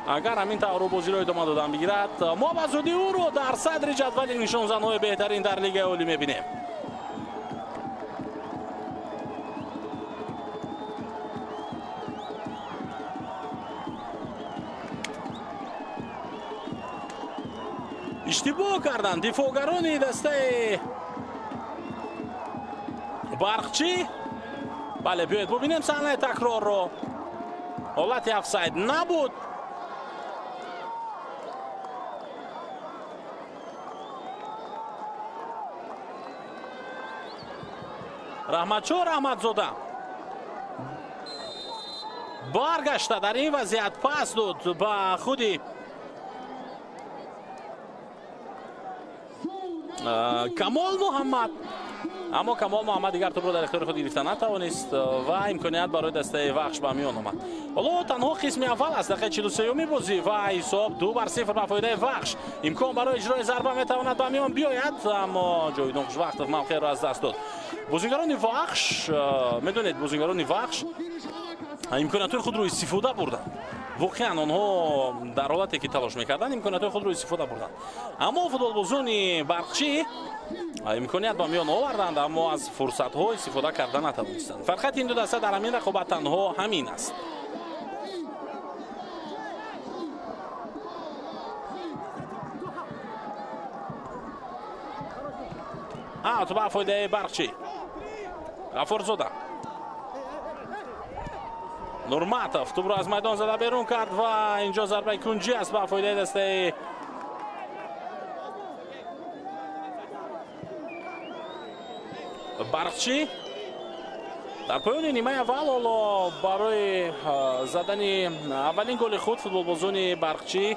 агар ҳамин тавр бозиро идома додан бигирад, мо ба зудӣ ӯро дар садри ҷадвали нишонзанҳои беҳтарин дар Лигаи Олӣ мебинем. Иштибоҳ карданд дифоъгарони дастаи Барқчӣ. Бале, биёед бубинем саҳнаи такрорро. Ҳолати офсайд набуд. Раҳматшоҳ Раҳматзода баргашта дар ин вазъият пас дод ба худи Камол Муҳаммад, аммо Камол Муҳаммад дигар тӯбро дар ихтиёри худ гирифта натавонист ва имконият барои дастаи Вахш ба миён омад. Ҳоло танҳо қисми аввал аст, дақиқаи 43-юми бозӣ ва ҳисоб 2-0 ба фоидаи Вахш. Имкон барои иҷрои зарба метавонад ба миён биёяд, аммо Ҷовидон Хушвақтов мавқеъро аз даст дод. Бозигарони Вахш, медонед, бозигарони Вахш имкониятҳои худро истифода бурданд. Воқеан онҳо дар ҳолате ки талош мекарданд, имкониятҳои худро истифода бурданд. Аммо футболбозони Барқчӣ имконият ба миён оварданд, аммо аз фурсатҳо истифода карда натавонистанд. Фарқияти ин ду даста дар ҳамин рақобат танҳо ҳамин аст. Аут ба фоидаи Барқчӣ. Ғафурзода. Нурматов тӯбро аз майдон зада берун кард ва инҷо зарбаи кунҷӣ аст ба фоидаи дастаи Барқчӣ. Дар поёни нимаи аввал ҳоло барои задани аввалин голи худ футболбозони Барқчӣ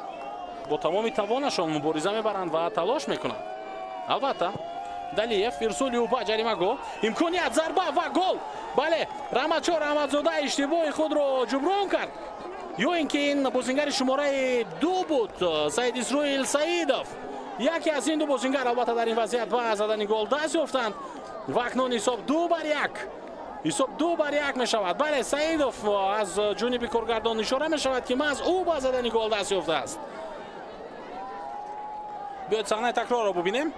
бо тамоми тавонашон мубориза мебаранд ва талош мекунанд. Албатта Далиев ирсоли ӯ ба ҷаримагоҳ, имконият, зарба ва гол! Бале, Раҳматшоҳ Раҳматзода иштибоҳи худро ҷуброн кард. Ё ин ки ин бозингари шумораи 2 буд, Саид Исроил Саидов. Яке аз ин ду бозингар албатта дар ин вазъият ба задани гол даст ёфтанд ва акнун ҳисоб 2-1. Ҳисоб 2-1 мешавад. Бале, Саидов аз ҷониби коргардон ишора мешавад ки маҳз ӯ ба задани гол даст ёфтааст. Биёед саҳнаи такрорро бубинем.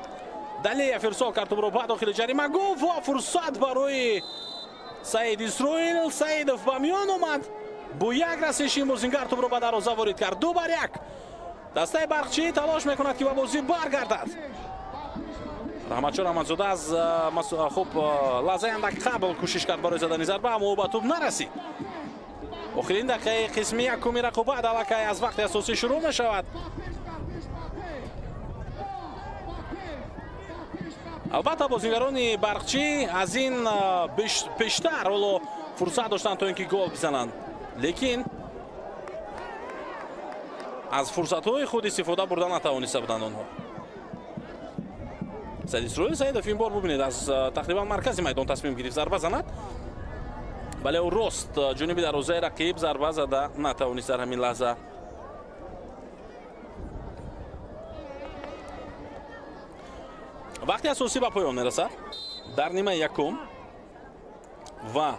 Далиев ирсол кард тӯбро ба дохили ҷаримагоҳ ва фурсат барои Саид Исроил Саидов ба миён омад. Бо як расиши ин бозингар тӯбро ба дарвоза ворид кард. 2-1. Дастаи Барқчӣ талош мекунад ки ба бозӣ баргардад. Раҳматшоҳ Раҳматзода аз хуб лаҳзаи андак қабл кӯшиш кард барои задани зарба, аммо ӯ ба тӯб нарасид. Охирин дақиқаи қисми якуми рақобат аллакай аз вақти асосӣ шурӯъ мешавад. Албатта бозигарони Барқчӣ аз ин пештар ҳоло фурсат доштанд то ин ки гол бизананд, лекин аз фурсатҳои худ истифода бурда натавониста буданд онҳо. Саид Исроил Саидов ин бор бубинед аз тақрибан маркази майдон тасмим гирифт зарба занад, бале ӯ рост ҷониби дарвозаи рақиб зарба зада натавонист дар ҳамин лаҳза. Вақти асосӣ ба поён мерасад дар нимаи якум ва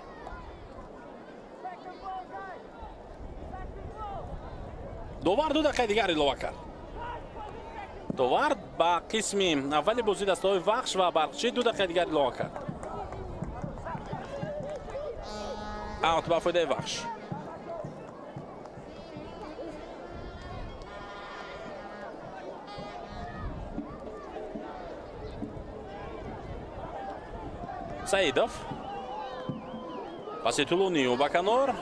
довар 2 дақиқаи дигар илова кард. Довар ба қисми аввали бозӣ дастаҳои Вахш ва Барқчӣ 2 дақиқаи дигар илова кард. Аут ба фоидаи Вахш. Саидов паси тулуни ӯ ба канор.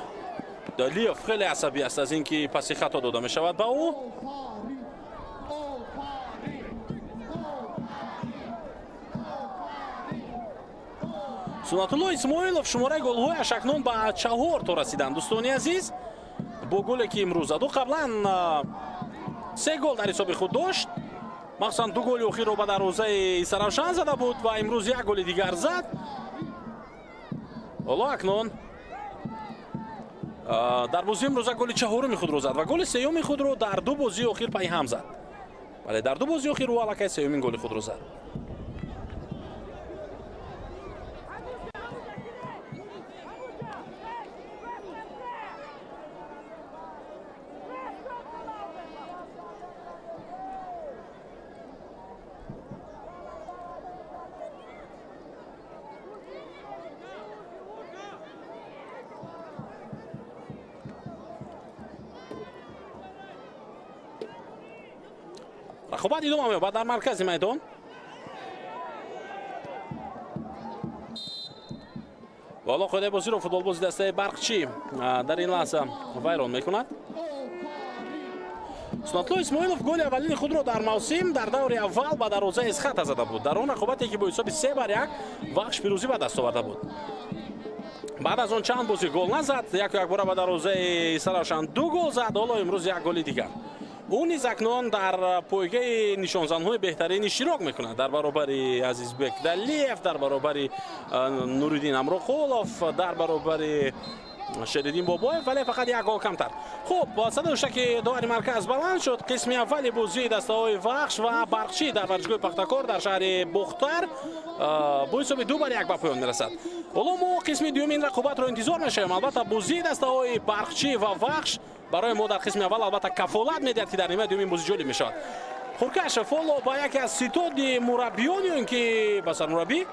Далиев хеле асабӣ аст аз ин ки паси хато дода мешавад ба ӯ. Суннатулло Исмоилов шумораи голҳояш акнун ба 4 то расиданд. Дӯстони азиз, бо голе ки имрӯз зад, ӯ қаблан 3 гол дар ҳисоби худ дошт. Махсусан 2 голи охирро ба дарвозаи Саравшан зада буд ва имрӯз 1 голи дигар зад. Ҳоло акнун дар бозии имрӯза голи 4-уми худро зад ва голи 3-юми худро дар 2 бозии охир пайҳам зад. Бале, дар 2 бозии охир ӯ аллакай 3-юмин голи худро зад. Рақобат идома меёбад дар маркази майдон. Ва ҳоло қоидаи бозиро футболбози дастаи Барқчӣ дар ин лаҳза вайрон мекунад. Суннатулло Исмоилов голи аввалини худро дар мавсим дар даври аввал ба дарвозаи Эсхата зада буд. Дар он рақобате ки бо ҳисоби 3-1 Вахш пирӯзӣ ба даст оварда буд. Баъд аз он чанд бозӣ гол назад, яку якбора ба дарвозаи Саравшан 2 гол зад, ҳоло имрӯз 1 голи дигар. Ӯ низ акнун дар пойгаи нишонзанҳои беҳтарин иштирок мекунад, дар баробари Азизбек Далиев, дар баробари Нуриддин Амроқулов, дар баробари Шериддин Бобоев, вале фақат 1 гол камтар. Хуб, садои ҳуштаки довари марказ баланд шуд. Қисми аввали бозии дастаҳои Вахш ва Барқчӣ дар варзишгоҳи Пахтакор дар шаҳри Бохтар бо ҳисоби 2-1 ба поён мерасад. Ҳоло мо қисми дуюми ин рақобатро интизор мешавем. Албатта бозии дастаҳои Барқчӣ ва Вахш барои мо дар қисми аввал албатта кафолат медиҳад, ки дар нимаи дуюми бозӣ ҷолиб мешавад. Хуркашев ҳоло ба яке аз ситоди мураббиён ё ин ки ба сармураббӣ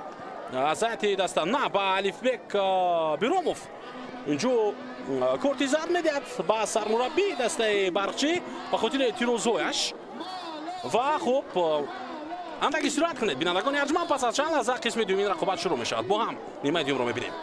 аз ҳайати даста, на, ба Алифбек Биромов инҷо корти зард медиҳад ба сармураббии дастаи Барқчӣ ба хотири эътирозҳояш. Ва хуб, андак истироҳат кунед, бинандагони арҷманд. Пас аз чанд лаҳза қисми дуюми рақобат шурӯъ мешавад. Бо ҳам нимаи дуюмро мебинем.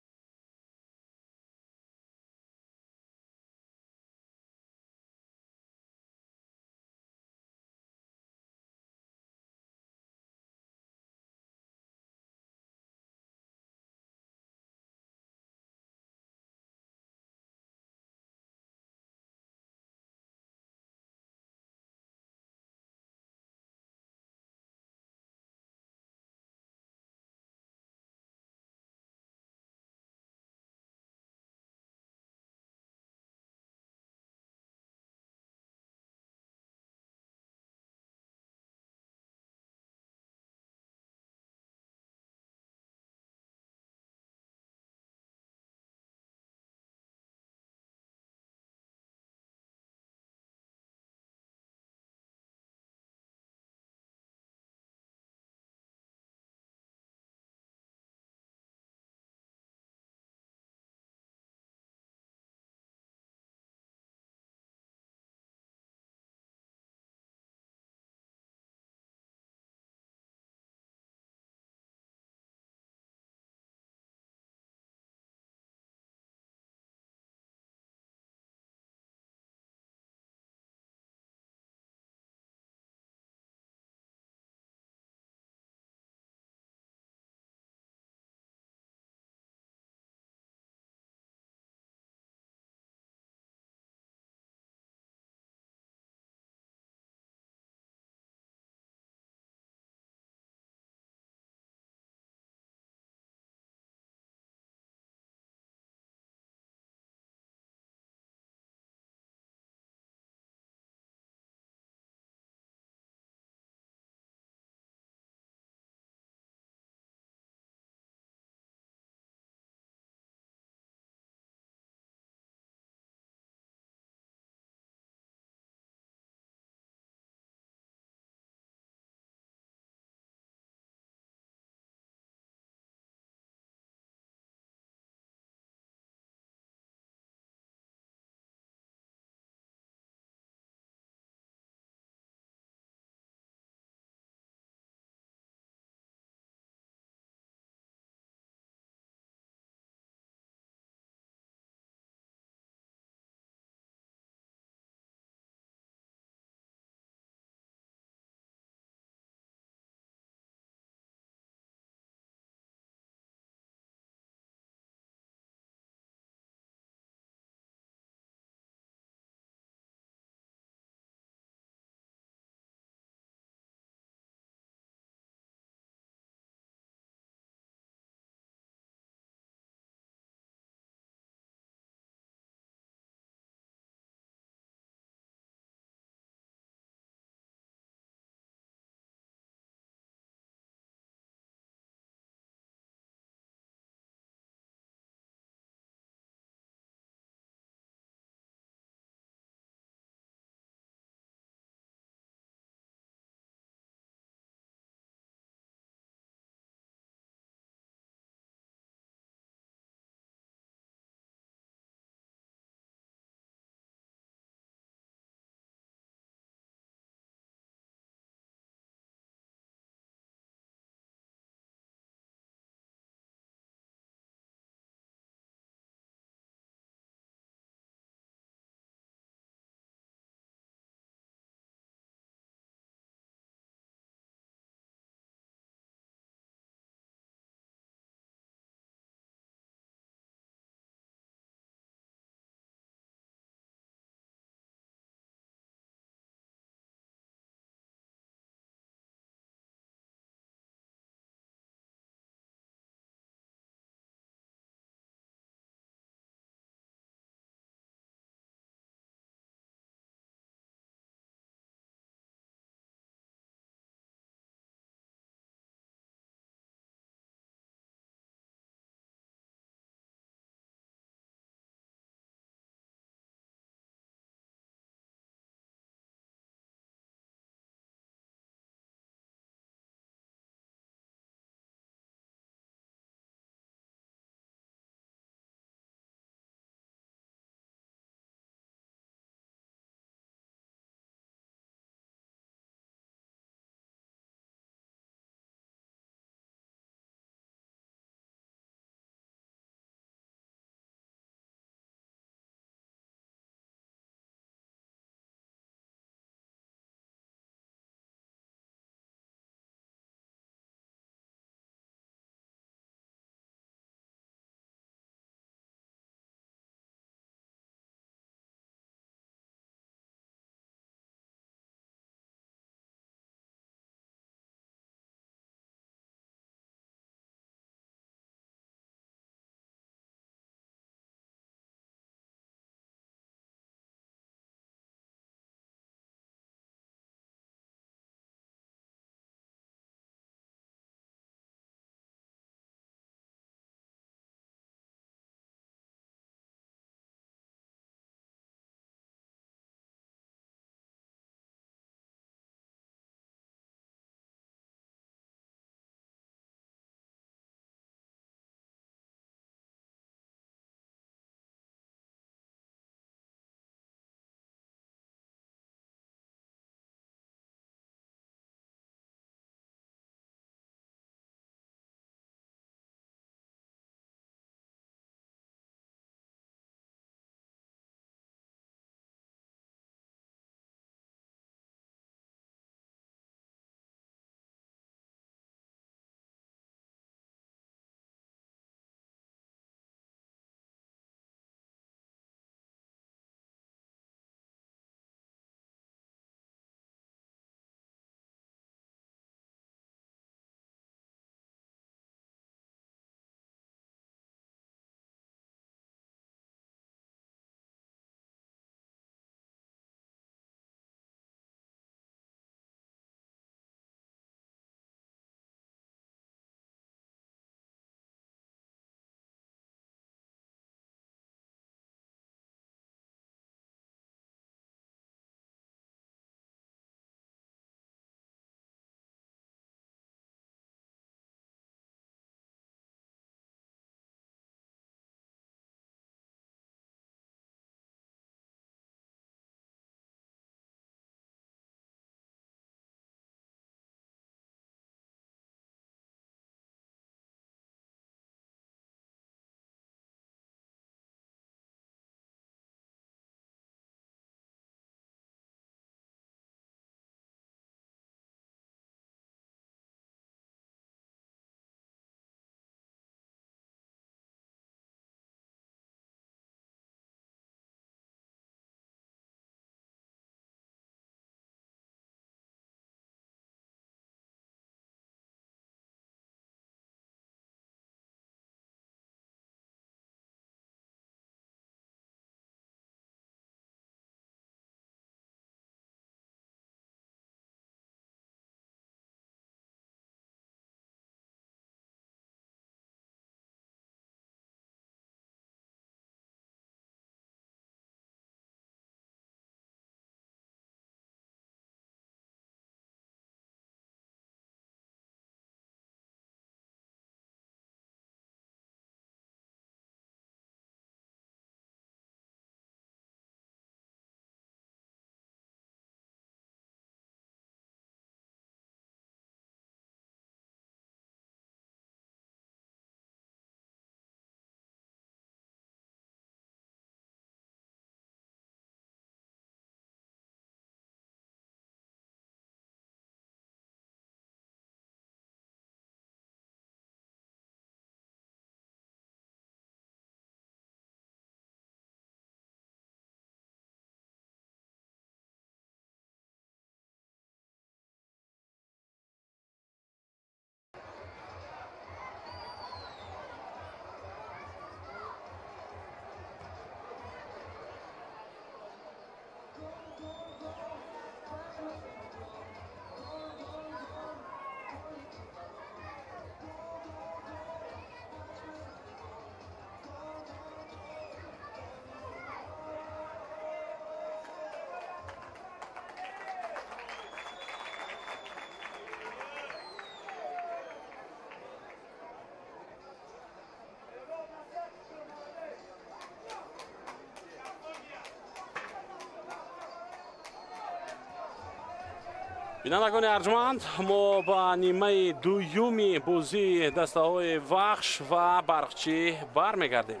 Бинандагони арҷманд, мо ба нимаи дуюми бозии дастаҳои Вахш ва Барқчӣ бармегардем.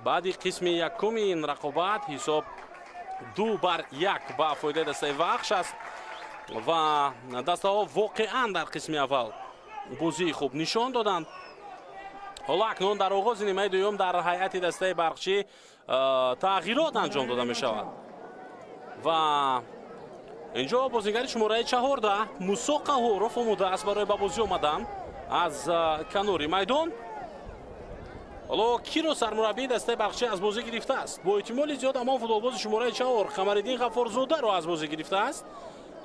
Баъди қисми якуми ин рақобат ҳисоб 2-1 ба фоидаи дастаи Вахш аст ва дастаҳо воқеан дар қисми аввал бозии хуб нишон доданд. Ҳоло акнун дар оғози нимаи дуюм дар ҳайати дастаи Барқчӣ тағйирот анҷом дода мешавад ва инҷо бозигари шумораи 14 Мусо Қаҳоров омода аст барои ба бозӣ омадан аз канори майдон. Ҳоло киро сармураббии дастаи Барқчӣ аз бозӣ гирифтааст? Бо эҳтимоли зиёд ҳамон футболбози шумораи 4 Қамариддин Ғаффорзодаро аз бозӣ гирифтааст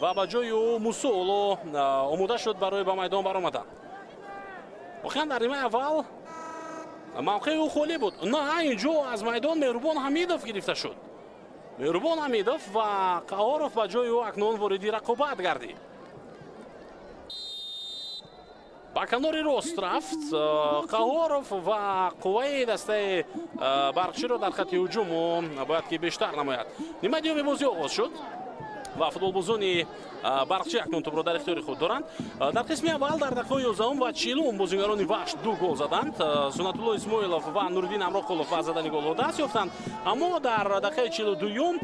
ва ба ҷои ӯ Мусо ҳоло омода шуд барои ба майдон баромадан. Воқеан дар нимаи аввал мавқеи ӯ холӣ буд. На, инҷо аз майдон Меҳрубон Ҳамидов гирифта шуд. Меҳрубон Ҳамидов ва Қаҳоров ба ҷои ӯ акнун вориди рақобат гардид. Ба канори рост рафт Қаҳоров ва қувваи дастаи Барқчиро дар хатти ҳуҷум ӯ бояд ки бештар намояд. Нимаи дуюми бозӣ оғоз шуд ва футболбозони Барқчӣ акнун тӯбро дар ихтиёри худ доранд. Дар қисми аввал дар дақиқаи 11 ва 40 бозигарони Вахш 2 гол заданд. Сунатулло Исмоилов ва Нуриддин Амроқулов ба задани голҳо даст ёфтанд. Аммо дар дақиқаи 42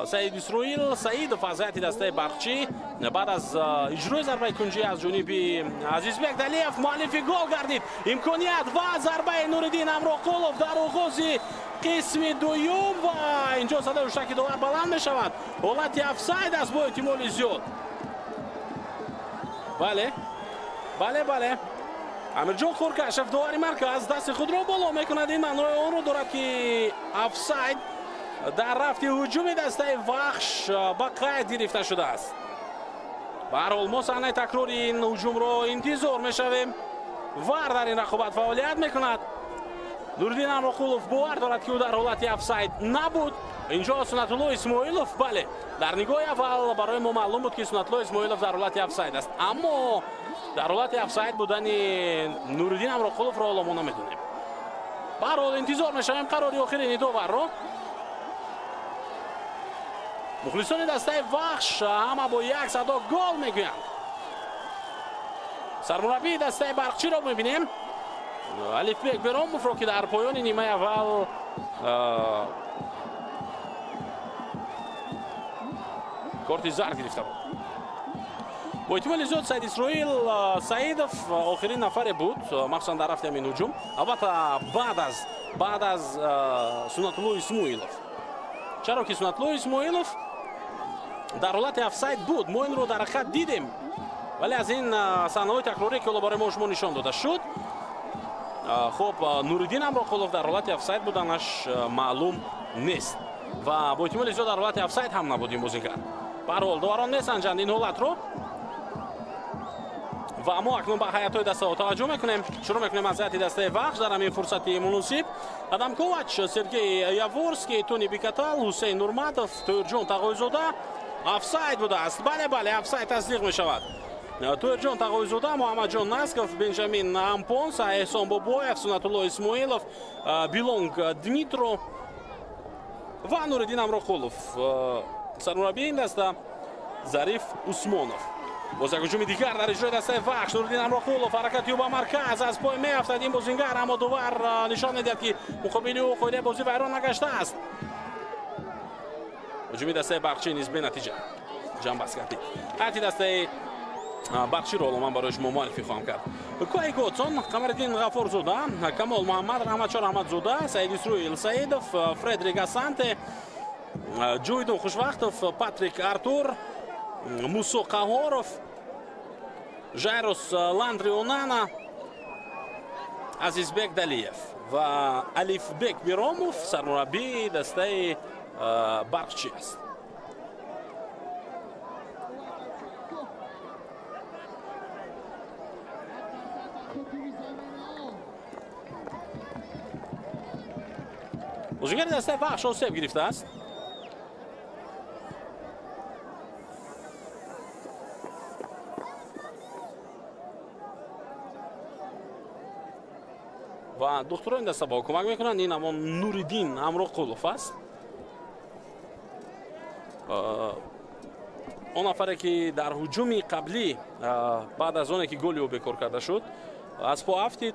Саид Исроил Саидов аз ҳайати дастаи Барқчӣ баъд аз иҷрои зарбаи кунҷӣ аз ҷониби Азизбек Далиев муаллифи гол гардид. Имконият ва зарбаи Нуриддин Амроқулов дар оғози қисми дуюм ва инҷо садои ҳуштаки довар баланд мешавад. Ҳолати офсайд аст бо эҳтимоли зиёд. Бале, бале, бале. Амирҷон Хуркашев довари марказ дасти худро боло мекунад. Ин маънои онро дорад, ки офсайд дар рафти ҳуҷуми дастаи Вахш ба қайд гирифта шудааст. Ба ҳар ҳол мо саҳнаи такрори ин ҳуҷумро интизор мешавем. Вар дар ин рақобат фаъолият мекунад. Нуриддин Амроқулов бовар дорад, ки ӯ дар ҳолати офсайд набуд. Инҷо Сунатулло Исмоилов, бале, дар нигоҳи аввал барои мо маълум буд, ки Сунатулло Исмоилов дар ҳолати офсайд аст, аммо дар ҳолати офсайд будани Нуриддин Амроқуловро ҳоло мо намедонем. Ба ҳар ҳол интизор мешавем қарори охирини доварро. Мухлисони дастаи Вахш ҳама бо як садо гол мегӯянд. Сармураббии дастаи Барқчиро мебинем, Алифбек Беромовро, ки дар поёни нимаи аввал корти зард гирифта буд. Бо эҳтимоли зиёд Саид Исроил Саидов охирин нафаре буд, махсусан дар рафти ҳамин ҳуҷум. Албатта баъд аз Сунатулло Исмоилов. Чаро ки Сунатулло Исмоилов дар ҳолати офсайд буд, мо инро дар ҳақиқат дидем, вале аз ин саҳнаҳои такрорӣ, ки ҳоло барои мо шумо нишон дода шуд, хуб, Нуриддин Амроқулов дар ҳолати офсайд буданаш маълум нест ва бо эҳтимоли зиёд дар ҳолати офсайд ҳам набуд ин бозингар. Ба ҳар ҳол доварон месанҷанд ин ҳолатро ва мо акнун ба ҳайатҳои дастаҳо таваҷҷӯҳ мекунем. Шурӯъ мекунем аз ҳайати дастаи Вахш дар ҳамин фурсати муносиб. Адам Ковач, Сергей Яворский, Тони Бикатал, Ҳусейн Нурматов, Тоирҷон Тағойзода. Офсайд будааст. Бале, бале, офсайд тасдиқ мешавад. Тоирҷон Тағойзода, Муҳаммадҷон Насков, Бенҷамин Ампонса, Эҳсон Бобоев, Сунатулло Исмоилов, Билонг Дмитро ва Нуриддин Амроқулов. Сармураббии ин даста Зариф Усмонов. Боз як ҳуҷуми дигар дар иҷрои дастаи Вахш. Нуриддин Амроқулов ҳаракати ӯ ба марказ, аз пой меафтад ин бозингар, аммо довар нишон медиҳад, ки муқобили ӯ қоидаи бозӣ вайрон нагаштааст. Ҳуҷуми дастаи Барқчӣ низ бенатиҷа ҷамъбаст гардид. Ҳайати дастаи Барқчиро ҳоло ман барои шумо муаррифӣ хоҳам кард. Куай Готсон, Қамариддин Ғаффорзода, Камол Муҳаммад, Раҳматшо Раҳматзода, Саид Исроил Саидов, Фредрик Асанте, Ҷӯйдун Хушвақтов, Патрик Артур, Мусо Қаҳоров, Жайрос Ландри Онана, Азизбек Далиев ва Алифбек Миромов сармураббии дастаи Барқчӣ аст. Бозигари дастаи Вахш осеб гирифтааст. Ва духтурони даста ба ӯ кӯмак мекунанд. Ин ҳамон Нуриддин Амроқулов аст. Он нафаре ки дар ҳуҷуми қаблӣ баъд аз оне ки голи ӯ бекор карда шуд, аз по афтид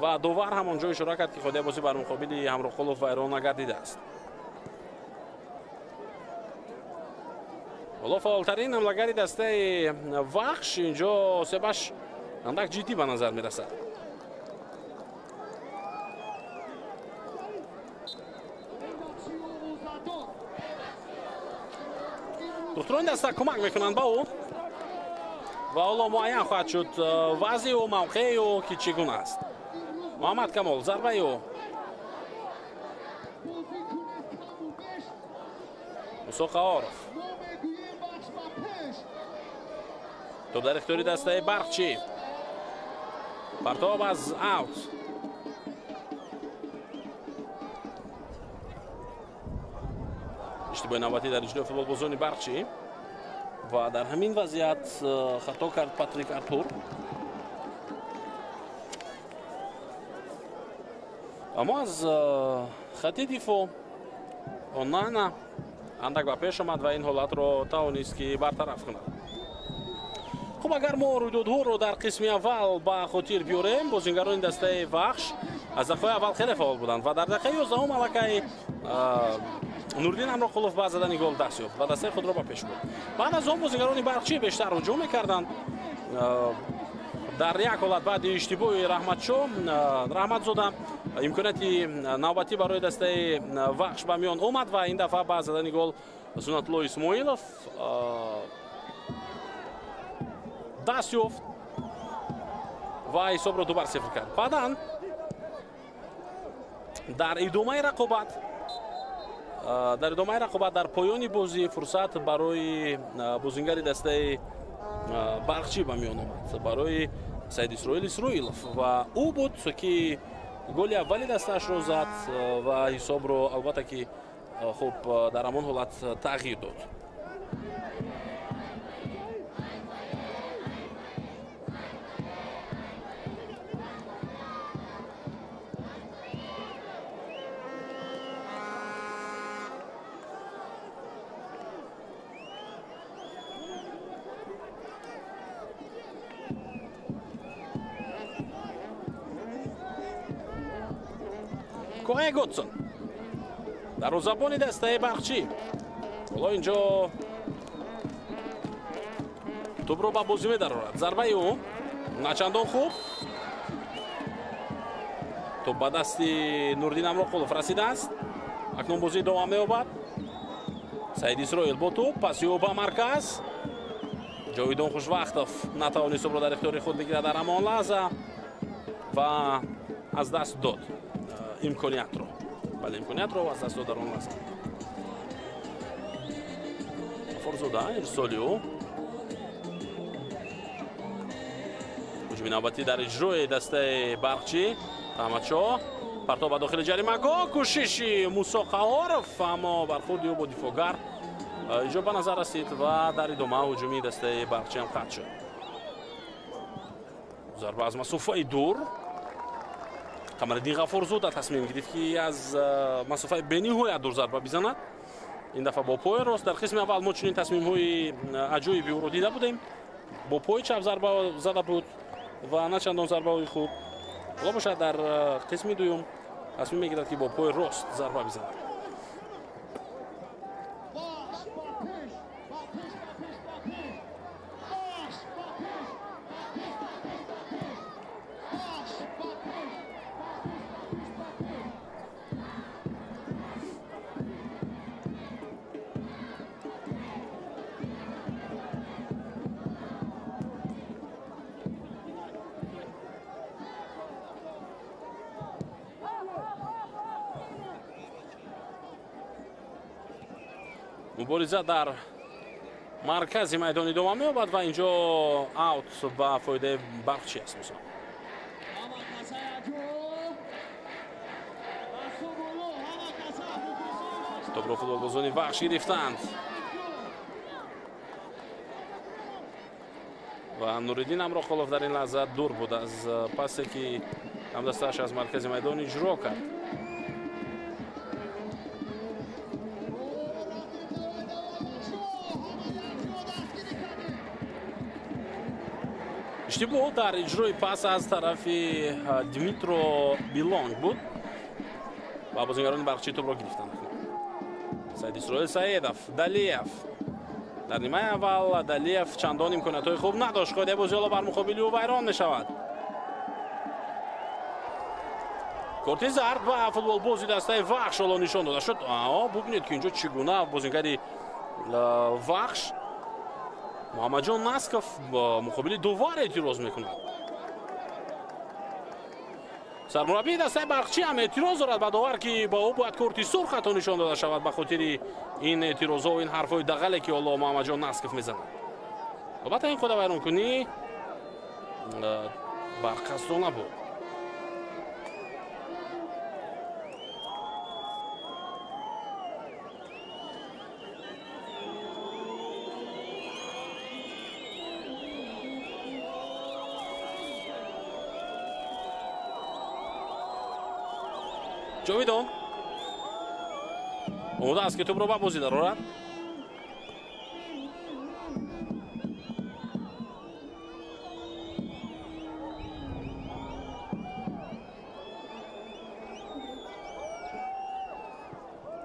ва довар ҳамон ҷо ишора кард, ки қоидаи бозӣ бар муқобили Ҳамроқулов вайрон нагардидааст. Ҳоло фаъолтарин ҳамлагари дастаи Вахш инҷо себаш андак ҷиддӣ ба назар мерасад. Духтурони даста кӯмак мекунанд ба ӯ ва ҳоло муайян хоҳад шуд вазъи ӯ, мавқеи ӯ ки чӣ гуна аст. Муҳаммад Камол, зарбаи ӯ. Мусо Қаҳоров. Топ дар ихтиёри дастаи Барқчӣ. Партоб аз аут. Иштибоҳи навбатӣ дар иҷрои футболбозони Барқчӣ ва дар ҳамин вазъият хато кард Патрик Артур. Аммо аз хати дифоъ Онана андак ба пеш омад ва ин ҳолатро тавонист ки бартараф кунад. Хуб, агар мо рӯйдодҳоро дар қисми аввал ба хотир биёрем, бозингарони дастаи Вахш аз дақиқаи аввал хеле фаъол буданд ва дар дақиқаи 11 аллакай Нуриддин Ҳамроқулов ба задани гол даст ёфт ва дастаи худро ба пеш бурд. Баъд аз он бозингарони Барқчӣ бештар ҳуҷум мекарданд. Дар як ҳолат баъди иштибоҳи Раҳматзода имконияти навбатӣ барои дастаи Вахш ба миён омад ва ин дафъа ба задани гол Суннатулло Исмоилов даст ёфт ва ҳисобро 2-0 кард. Баъдан дар идомаи рақобат дар поёни бозӣ фурсат барои бозингари дастаи Барқчӣ ба миён омад, барои Саид Исроил Исроилов, ва ӯ буд ки голи аввали дастаашро зад ва ҳисобро албатта ки хуб дар ҳамон ҳолат тағйир дод. Коҳе Готсон дарвозабони дастаи Барқчӣ ҳоло инҷо тӯбро ба бозӣ медарорад. Зарбаи ӯ начандон хуб. Тӯб ба дасти Нуриддин Ҳамроқулов расидааст. Акнун бозӣ идома меёбад. Саид Исроил бо тӯб, паси ӯ ба марказ. Ҷовидон Хушвақтов натавонист тӯбро дар ихтиёри худ бигирад дар ҳамон лаҳза ва аз даст дод имкониятро. Бале, имкониятро аз даст дод дар он лаҳза. Форзода ирсоли ӯ. Ҳуҷуми навбатӣ дар иҷрои дастаи Барқчӣ. Аҳмадшоҳ партоб ба дохили ҷаримагоҳ, кӯшиши Мусо Қаҳоров, аммо бархурди ӯ бо дифоъгар инҷо ба назар расид ва дар идома ҳуҷуми дастаи Барқчӣ ҳам қатъ шуд. Зарба аз масофаи дур. Қамариддин Ғафурзода тасмим гирифт ки аз масофаи бениҳоят дур зарба бизанад. Ин дафъа бо пои рост. Дар қисми аввал мо чунин тасмимҳои аҷоиби ӯро дида будем. Бо пои чап зарба зада буд ва на чандон зарбаҳои хуб. Ҳоло бошад дар қисми дуюм тасмим мегирад ки бо пои рост зарба бизанад. Мубориза дар маркази майдон идома меёбад ва инҷо аут ба фоидаи Барқчӣ аст. Мусо топро футболбозони Вахш гирифтанд ва Нуриддин Ҳамроқулов дар ин лаҳза дур буд аз пасе ки ҳамдастааш аз маркази майдон иҷро кард. Иштибоҳ дар иҷрои пас аз тарафи Дмитро Билонг буд ва бозингарони Барқчӣ тӯбро гирифтанд. Саид Исроил Саидов, Далиев. Дар нимаи аввал Далиев чандон имкониятҳои хуб надошт. Қоидаи бозӣ ҳоло бар муқобили ӯ вайрон мешавад. Корти зард ба футболбози дастаи Вахш ҳоло нишон дода шуд. Бубинед, ки инҷо чӣ гуна бозингари Вахш Муҳаммадҷон Насков муқобили довар эътироз мекунад. Сармураббии дастаи Барқчӣ ҳам эътироз дорад ба довар, ки ба ӯ бояд корти сурх ҳатто нишон дода шавад ба хотири ин эътирозҳо ва ин ҳарфҳои дағале, ки ҳоло Муҳаммадҷон Насков мезанад. Албатта ин худавайронкунӣ барқасдона буд. Ҷовидон омода аст, ки тӯбро ба бозӣ дарорад.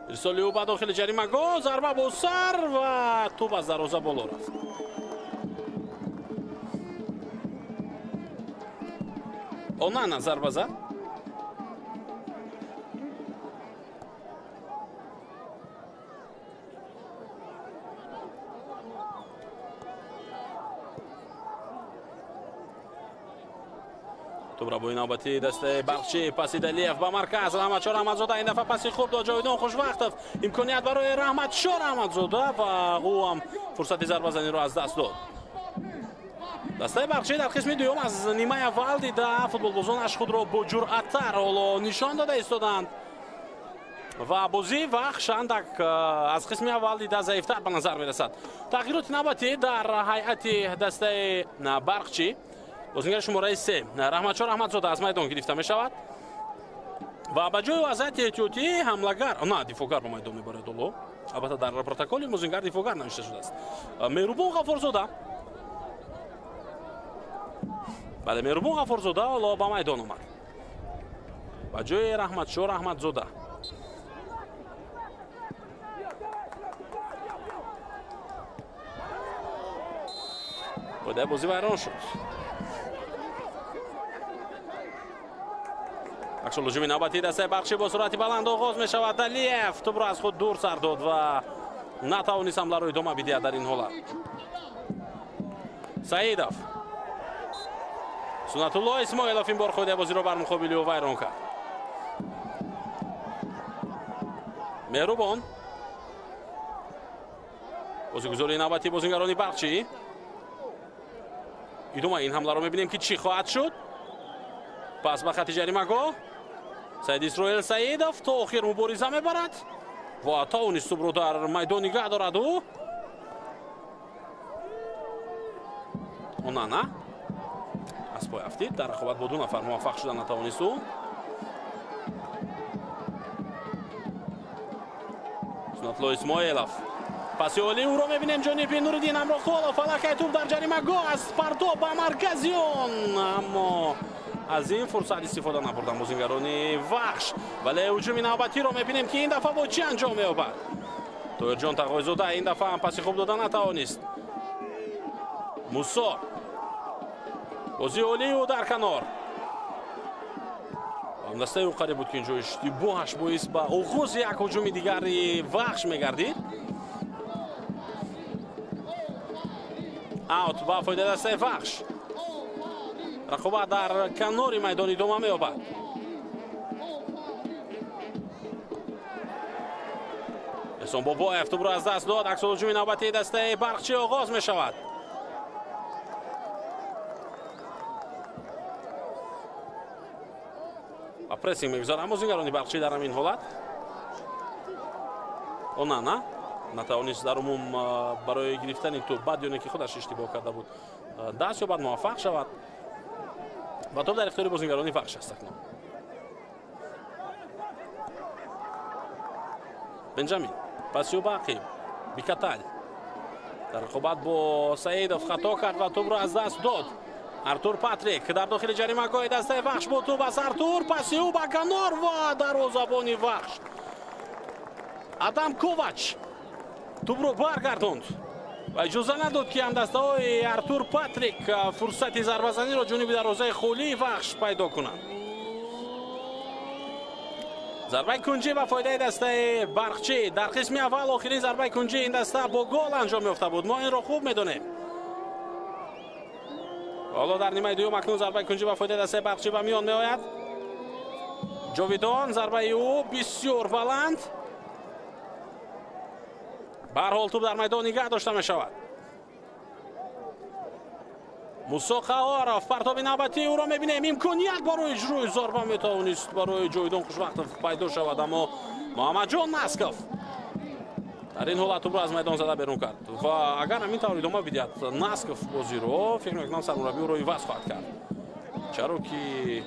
Ирсоли ӯ ба дохили ҷаримагоҳ, зарба бо сар ва тӯб аз дарвоза боло рафт. Онана зарба зад. Тӯбрабои навбатии дастаи Барқчӣ, паси Далиев ба марказ, Раҳматшо Раҳматзода ин дафъа паси хуб дод Ҷовидон Хушвақтов. Имконият барои Раҳматшо Раҳматзода ва ӯ ҳам фурсати зарбазаниро аз даст дод. Дастаи Барқчӣ дар қисми дуюм аз нимаи аввал дида футболбозонаш худро бо ҷуръаттар ҳоло нишон дода истоданд ва бозии Вахш андак аз қисми аввал дида заифтар ба назар мерасад. Тағйироти навбатӣ дар ҳайати дастаи Барқчӣ: бозингари шумораи 3 Раҳматшо Раҳматзода аз майдон гирифта мешавад ва ба ҷои вазъияти эҳтиётӣ ҳамлагар, на, дифоъгар ба майдон мебарад ҳоло. Албатта дар протоколи бозингар дифоъгар навишта шудааст. Меҳрубон Ғаффорзода. Бале, Меҳрубон Ғаффорзода ҳоло ба майдон омад ба ҷои Раҳматшо Раҳматзода. Қоидаи бозӣ вайрон шуд. Аксул ҳуҷуми навбатии дастаи Барқчӣ бо суръати баланд оғоз мешавад. Далиев тӯбро аз худ дур сар дод ва натавонист ҳамларо идома бидиҳад дар ин ҳолат. Саидов. Сунатулло Исмоилов ин бор қоидаи бозиро бар муқобили ӯ вайрон кард. Меҳрубон. Бозигузории навбатии бозингарони Барқчӣ. Идомаи ин ҳамларо мебинем, ки чӣ хоҳад шуд. Пас ба хати ҷаримагоҳ Саид Исроил Саидов то охир мубориза мебарад ва тавонист тӯбро дар майдон нигаҳ дорад ӯ. Онана аз пой афтид, дар рақобат бо ду нафар муваффақ шуда натавонист ӯ. Сунатулло Исмоилов. Паси олии ӯро мебинем ҷониби Нуриддин Амроқулов. Аллакай тӯб дар ҷаримагоҳ аз парто ба маркази он, аммо аз ин фурсат истифода набурданд бозингарони Вахш. Вале ҳуҷуми навбатиро мебинем, ки ин дафъа бо чӣ анҷом меёбад. Тоҳирҷон Тағойзода ин дафъа ҳам паси хуб дода натавонист. Мусо. Бозии олии ӯ дар канор. Дастаи ӯ қариб буд, ки инҷо иштибоҳаш боис ба оғози як ҳуҷуми дигари Вахш мегардид. Аут ба фоидаи дастаи Вахш. Рақобат дар канори майдон идома меёбад. Эҳсон Бобоев тӯбро аз даст дод. Аксул ҳуҷуми навбатии дастаи Барқчӣ оғоз мешавад. Ва прессинг мегузоранд бозингарони Барқчӣ дар ҳамин ҳолат. Онана натавонист дар умум барои гирифтани тӯб баъд ёне ки худаш иштибоҳ карда буд даст ёбад, муваффақ шавад ва тӯб дар ихтиёри бозингарони Вахш аст акнун. Бенҷамин паси ӯ ба ақиб. Бикатал дар рақобат бо Саидов хато кард ва тӯбро аз даст дод. Артур Патрик дар дохили ҷаримагоҳи дастаи Вахш бо тӯб аст. Артур паси ӯ ба канор ва дарвозабони Вахш Адам Ковач тӯбро баргардонд ва иҷоза надод, ки ҳамдастаҳои Артур Патрик фурсати зарбазаниро ҷониби дарвозаи холии Вахш пайдо кунанд. Зарбаи кунҷӣ ба фоидаи дастаи Барқчӣ. Дар қисми аввал охирин зарбаи кунҷӣ ин даста бо гол анҷом ёфта буд. Мо инро хуб медонем. Ҳоло дар нимаи дуюм акнун зарбаи кунҷӣ ба фоидаи дастаи Барқчӣ ба миён меояд. Ҷовидон, зарбаи ӯ бисёр баланд. Ба ҳар ҳол тӯб дар майдон нигаҳ дошта мешавад. Мусо Қаҳоров партоби навбатии ӯро мебинем. Имконият барои иҷрои зарба метавонист барои Ҷовидон Хушвақтов пайдо шавад, аммо Муҳаммадҷон Насков дар ин ҳолат тӯбро аз майдон зада берун кард ва агар ҳамин тавр идома бидиҳад Насков бозиро, фикр мекунам сармураббӣ ӯро иваз хоҳад кард, чаро ки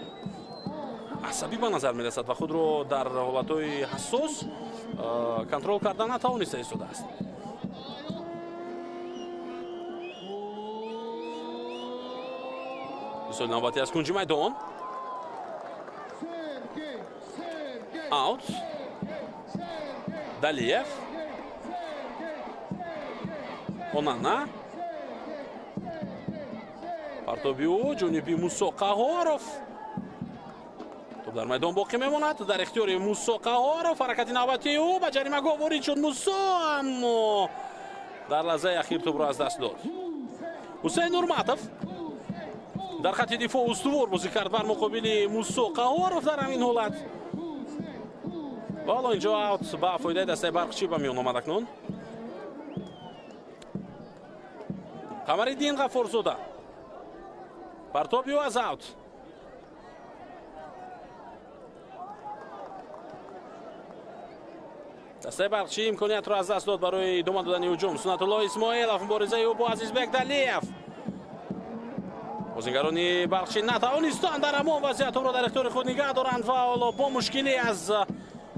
асабӣ ба назар мерасад ва худро дар ҳолатҳои ҳассос контрол карда натавониста истодааст. Мисоли навбатӣ аз кунҷи майдон. Аут. Далиев. Онана. Партоби ӯ ҷониби Мусо Қаҳоров. Тӯб дар майдон боқӣ мемонад дар ихтиёри Мусо Қаҳоров. Ҳаракати навбатии ӯ ба ҷаримагоҳ ворид шуд Мусо, аммо дар лаҳзаи ахир тӯбро аз даст дод. Ҳусейн Нурматов дар хати дифоъ устувор бозӣ кард бар муқобили Мусо Қаҳоров дар ҳамин ҳолат. Ва ҳоло инҷо аут ба фоидаи дастаи Барқчӣ ба миён омад акнун. Қамариддин Ғаффорзода. Партоби ӯ аз аут. Дастаи Барқчӣ имкониятро аз даст дод барои идома додани ҳуҷум. Сунатулло Исмоилов муборизаи ӯ бо Азизбек Далиев. Бозигарони Барқчӣ натавонистанд дар ҳамон вазъият тӯбро дар ихтиёри худ нигаҳ доранд ва ҳоло бо мушкилӣ аз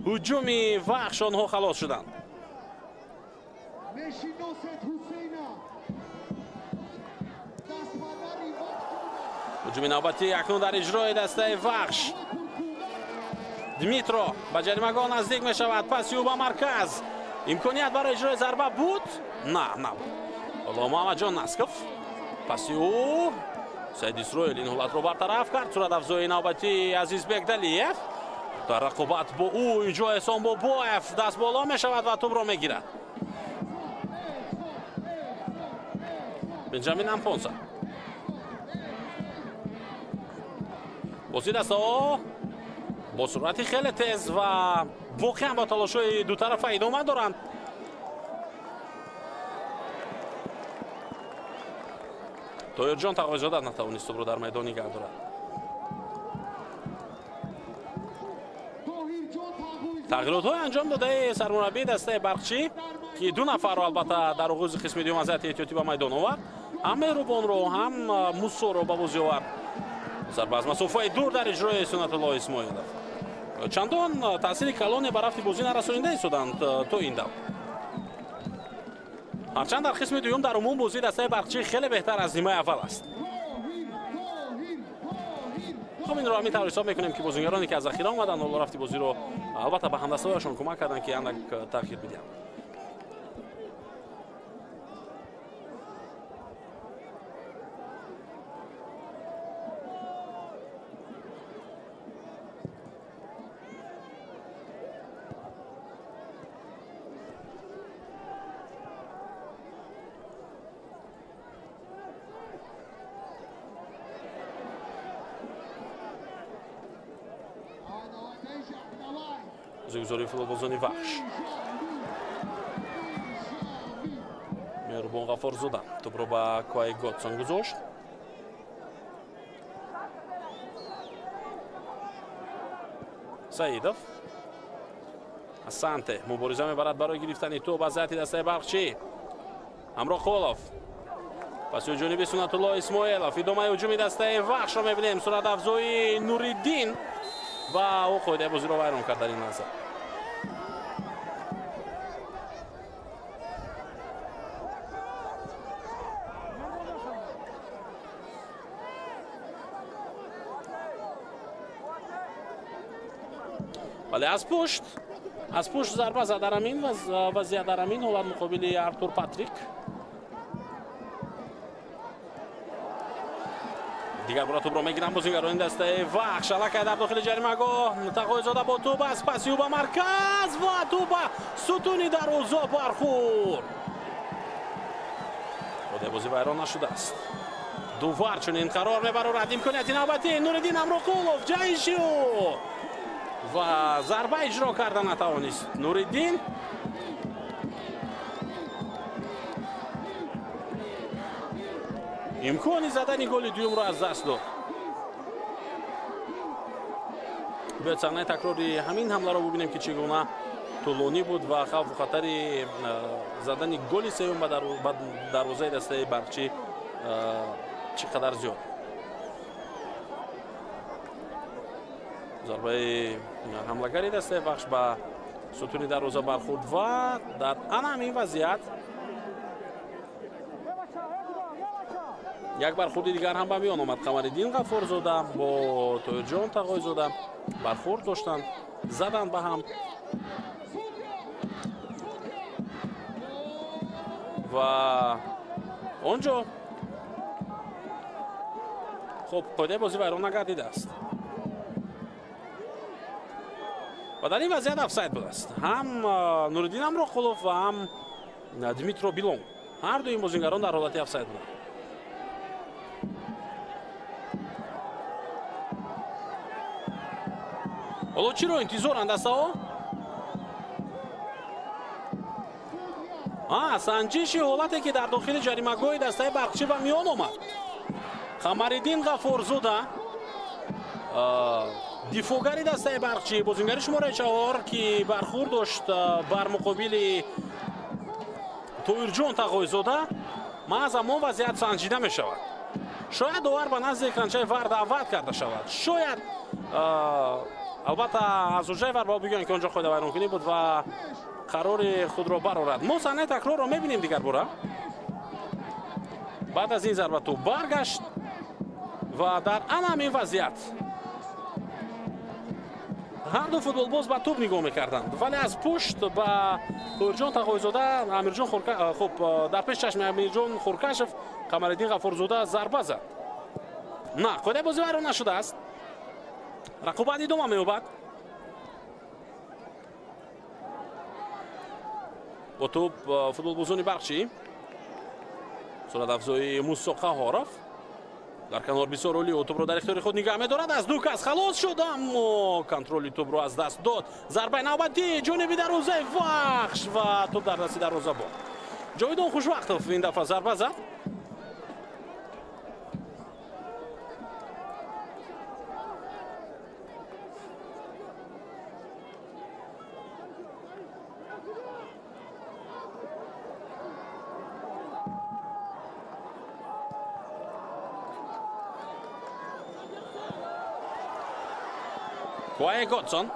ҳуҷуми Вахш онҳо халос шуданд. Ҳуҷуми навбатӣ акнун дар иҷрои дастаи Вахш. Дмитро ба ҷаримагоҳ наздик мешавад, паси ӯ ба марказ. Имконият барои иҷрои зарба буд? На, набуд. Ҳоло Муҳаммадҷон Насков паси ӯ Саид Исроил ин ҳолатро бартараф кард. Суратафзои навбатии Азизбек Далиев дар рақобат бо ӯ инҷо Эҳсон Бобоев даст боло мешавад ва тӯбро мегирад. Бенҷамин Ампонса. Бозӣ дастаҳо бо суръати хеле тез ва воқеан бо талошҳои дутарафа идома доранд. Тоҳирҷон Тағойзода натавонист тӯбро дар майдон нигаҳ дорад. Тағйиротҳои анҷом додаи сармураббии дастаи Барқчӣ, ки ду нафарро албатта дар оғози қисми дуюм аз ҳайати эҳтиётӣ ба майдон овард, ҳам Меҳрубонро, ҳам Мусоро ба бозӣ овард. Зарба аз масофаи дур дар иҷрои Сунатулло Исмоилов. Чандон таъсири калоне ба рафти бозӣ нарасонида истоданд то ин дам. Ҳарчанд дар қисми дуюм дар умум бозии дастаи Барқчӣ хеле беҳтар аз нимаи аввал аст. Хуб, инро ҳамин тавр ҳисоб мекунем, ки бозигароне ки аз захира омаданд, ҳоло рафти бозиро албатта ба ҳамдастаҳояшон кӯмак карданд, ки андак тағйир бидиҳанд. Бозигузории футболбозони Вахш. Меҳрубон Ғаффорзода тӯбро ба Квай Готсон гузошт. Саидов. Асанте мубориза мебарад барои гирифтани тӯб аз ҳайати дастаи Барқчӣ. Ҳамроҳқулов. Паси ҷониби Сунатулло Исмоилов. Идомаи ҳуҷуми дастаи Вахшро мебинем. Суратафзои Нуриддин ва ӯ қоидаи бозиро вайрон кард дар ин лаҳза. Вале аз пушт зарба зад дар ҳамин вазъият, дар ҳамин ҳолат муқобили Артур Патрик. Дигар бора тӯбро мегиранд бозингарони дастаи Вахш. Аллакай дар дохили ҷаримагоҳ Тағоизода бо тӯб аз паси ӯ ба марказ ва тӯб ба сутуни дарвоза бархӯрд. Қоидаи бозӣ вайрон нашудааст. Дувар чунин қарор мебарорад. Имконияти навбатӣ Нуриддин Амроқулов ҷайши ӯ ва зарба иҷро карда натавонист Нуриддин. Имкони задани голи дуюмро аз даст дод. Биёед саҳнаи такрори ҳамин ҳамларо бубинем, ки чӣ гуна тӯлонӣ буд ва хавфу хатари задани голи сеюм ба дарвозаи дастаи Барқчӣ чӣ қадар зиёд. Зарбаи ҳамлагари дастаи Вахш ба сутуни дарвоза бархӯрд ва дар ана ҳамин вазъият як бархӯрди дигар ҳам ба миён омад. Қамариддин Ғаффорзода бо Тоирҷон Тағоизода бархӯрд доштанд, заданд ба ҳам ва он ҷо хуб қоидаи бозӣ вайрон нагардидааст ва дар ин вазъият офсайд будааст. Ҳам Нуриддин Амроқулов ва ҳам Дмитро Билон, ҳар ду ин бозингарон дар ҳолати офсайд буданд. Ҳоло чиро интизоранд дастаҳо? Санҷиши ҳолате ки дар дохили ҷаримагоҳи дастаи Барқчӣ ба миён омад. Қамариддин Ғаффорзода, дифоъгари дастаи Барқчӣ, бозингари шумораи 4 ки бархӯрд дошт бар муқобили Тоирҷон Тағоизода, маҳз ҳамон вазъият санҷида мешавад. Шояд довар ба назди экранчаи ВАР даъват карда шавад. Шояд албатта аз ҳуҷраи ВАР ба бигӯянд, ки он ҷо қоидавайронкунӣ буд ва қарори худро барорад. Мо саҳнаи такрорро мебинем дигар бора. Баъд аз ин зарба тӯб баргашт ва дар ана ҳамин вазъият ҳар ду футболбоз ба тӯб нигоҳ мекарданд, вале аз пушт ба Тоирҷон Тағоизода Амирҷон хуб дар пеш чашми Амирҷон Хуркашев Қамариддин Ғаффорзода зарба зад. На, қоидаи бозӣ вайрон нашудааст. Рақобат идома меёбад. Бо тӯб футболбозони Барқчӣ, суратафзои Мусо Қаҳоров дар канор бисёр олӣ тӯбро дар ихтиёри худ нигаҳ медорад. Аз ду кас халос шуд, аммо контроли тӯбро аз даст дод. Зарбаи навбатӣ ҷониби дарвозаи Вахш ва тӯб дар дасти дарвозабон. Ҷовидон Хушвақтов ин дафъа зарба зад. Куае Готсон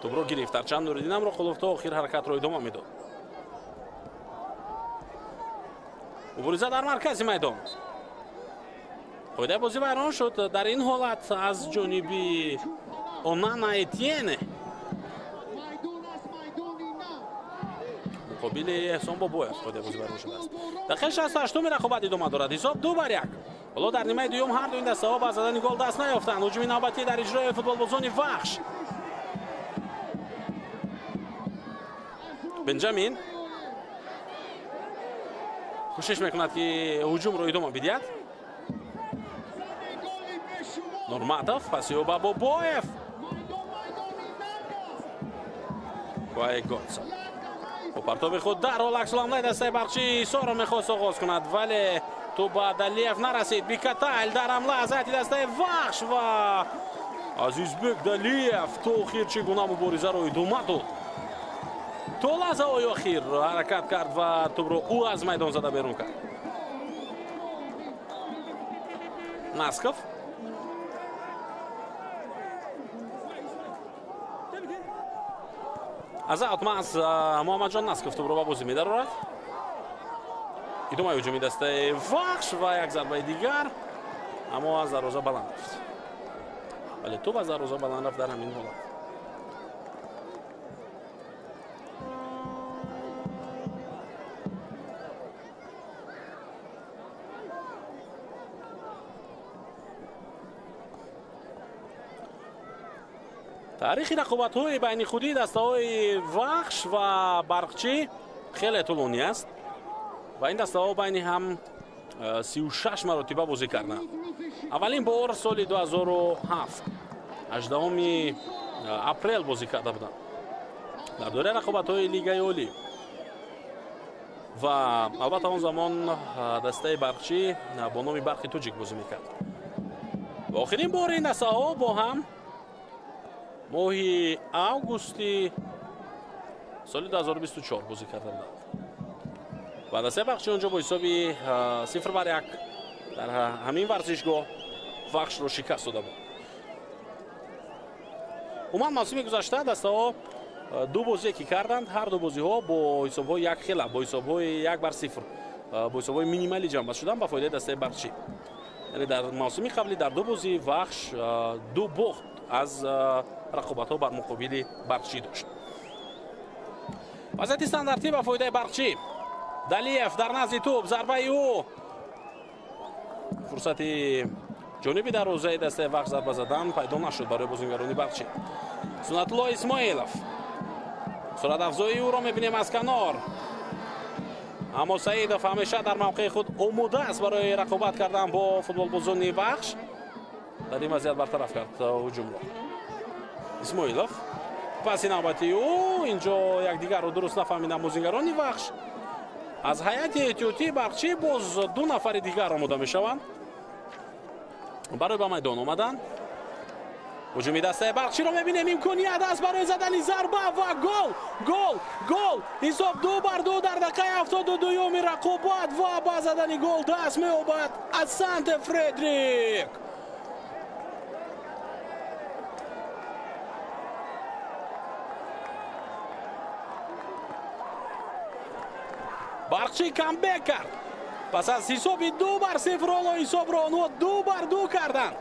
тӯбро гирифт, ҳарчанд Нуриддин Амроқулов то охир ҳаракатро идома медод. Мубориза дар маркази майдон. Қоидаи бозӣ вайрон шуд дар ин ҳолат аз ҷониби Онана Этьене муқобили Эҳсон Бобоев қоидаи бозӣ вайрон шудааст. Дақиқаи 68-уми рақобат идома дорад. Ҳисоб 2-1. Ҳоло дар нимаи дуюм ҳар ду ин дастаҳо ба задани гол даст наёфтанд. Ҳуҷуми навбатӣ дар иҷрои футболбозони Вахш. Бенҷамин кӯшиш мекунад, ки ҳуҷумро идома бидиҳад. Нурматов паси ӯ ба Бобоев. Куае Готсон бо партоби худ дарҳол аксуламлаи дастаи Барқчӣ Исоро мехост оғоз кунад, вале тӯб ба Далиев нарасид. Бикатайл дар ҳамла аз ҳайати дастаи Вахш ва Азизбек Далиев то охир чӣ гуна муборизаро идома дод. То лаҳзаҳои охир ҳаракат кард ва тӯбро ӯ аз майдон зада берун кард. Насков аз аутмаз Муҳаммадҷон Насков тӯбро ба бозӣ медарорад. Идомаи ҳуҷуми дастаи Вахш ва як зарбаи дигар, аммо аз дарвоза баланд рафт. Вале тӯп аз дарвоза баланд рафт дар ҳамин ҳолат. Таърихи рақобатҳои байни худии дастаҳои Вахш ва Барқчӣ хеле тӯлонӣ аст ва ин дастаҳо байни ҳам 36 маротиба бозӣ карданд. Аввалин бор соли 2007 18 апрел бозӣ карда буданд дар доираи рақобатҳои Лигаи Олӣ ва албатта он замон дастаи Барқчӣ бо номи Барқи Тоҷик бозӣ мекард. Ва охирин бор ин дастаҳо бо ҳам моҳи августи соли 2024 бозӣ карда буданд ва дастаи Барқчӣ онҷо бо ҳисоби 0-1 дар ҳамин варзишгоҳ Вахшро шикаст дода буд. Умуман мавсими гузашта дастаҳо ду бозие ки карданд, ҳар ду бозиҳо бо ҳисобҳои якхела, бо ҳисобҳои 1-0, бо ҳисобҳои минималӣ ҷамъбаст шуданд ба фоидаи дастаи Барқчӣ. Яъне дар мавсими қаблӣ дар ду бозии Вахш ду бохт аз рақобатҳо бар муқобили Барқчӣ дошт. Вазъияти стандартӣ ба фоидаи Барқчӣ. Далиев дар назди тӯб, зарбаи ӯ, фурсати ҷониби дарвозаи дастаи Вахш зарба задан пайдо нашуд барои бозингарони Барқчӣ. Сунатулло Исмоилов, суратафзоии ӯро мебинем аз канор, аммо Саидов ҳамеша дар мавқеи худ омода аст барои рақобат кардан бо футболбозони Вахш. Дар ин вазъият бартараф кард ҳуҷумро Исмоилов. Паси навбати ӯ инҷо якдигарро дуруст нафаҳмиданд бозингарони Вахш. Аз ҳайати эҳтиётии Барқчӣ боз ду нафари дигар омода мешаванд барои ба майдон омадан. Ҳуҷуми дастаи Барқчиро мебинем, имконият аст барои задани зарба ва гол, гол, гол! Ҳисоб 2-2 дар дақиқаи 72-юми рақобат ва ба задани гол даст меёбад Асанте Фредрик. Барқчӣ камбек кард. Пас аз ҳисоби 2-0 ҳоло ҳисобро онҳо 2-2 карданд.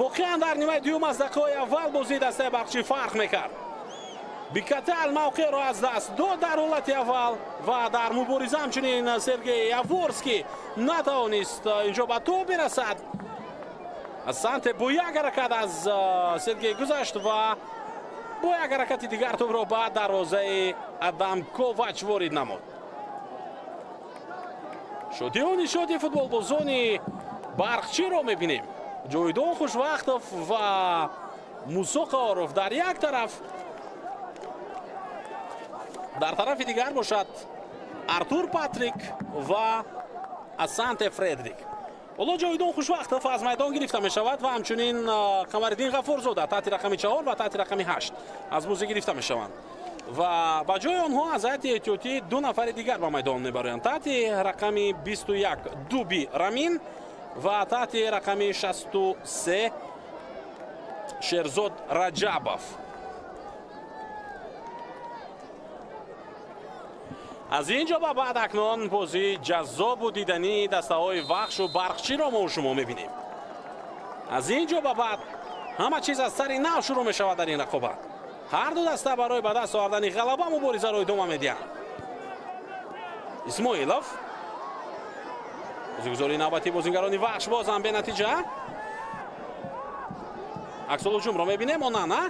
Воқеан дар нимаи дуюм аз дақиқаҳои аввал бозии дастаи Барқчӣ фарқ мекард. Бикатал мавқеъро аз даст дод дар ҳолати аввал ва дар мубориза ҳамчунин Сергей Яворский натавонист инҷо ба тӯб бирасад. Асанте бо як ҳаракат аз Сергей гузашт ва бо як ҳаракати дигар тӯбро ба дарвозаи Адам Ковач ворид намуд. Шодиёни нишоти футболбозони Барқчиро мебинем. Ҷовидон Хушвақтов ва Мусо Қаҳоров дар як тараф, дар тарафи дигар бошад Артур Патрик ва Асанте Фредрик. Ҳоло Ҷовидон Хушвақтов аз майдон гирифта мешавад ва ҳамчунин Қамариддин Ғаффорзода таҳти рақами 4 ва таҳти рақами 8 аз бозӣ гирифта мешаванд ва ба ҷои онҳо аз ҳайати эҳтиётӣ ду нафари дигар ба майдон мебароянд. Таҳти рақами 21 Дуби Рамин ва таҳти рақами 63 Шерзод Раҷабов. Аз ин ҷо ба баъд акнун бозии ҷаззобу дидании дастаҳои Вахшу Барқчиро мо шумо мебинем. Аз ин ҷо ба баъд ҳама чиз аз сари нав шурӯъ мешавад дар ин рақобат. Ҳар ду даста барои ба даст овардани ғалаба муборизаро идома медиҳанд. Исмоилов, бозигузории навбатии бозингарони Вахш бозам бенатиҷа. Аксулҳуҷумро мебинем. Онана,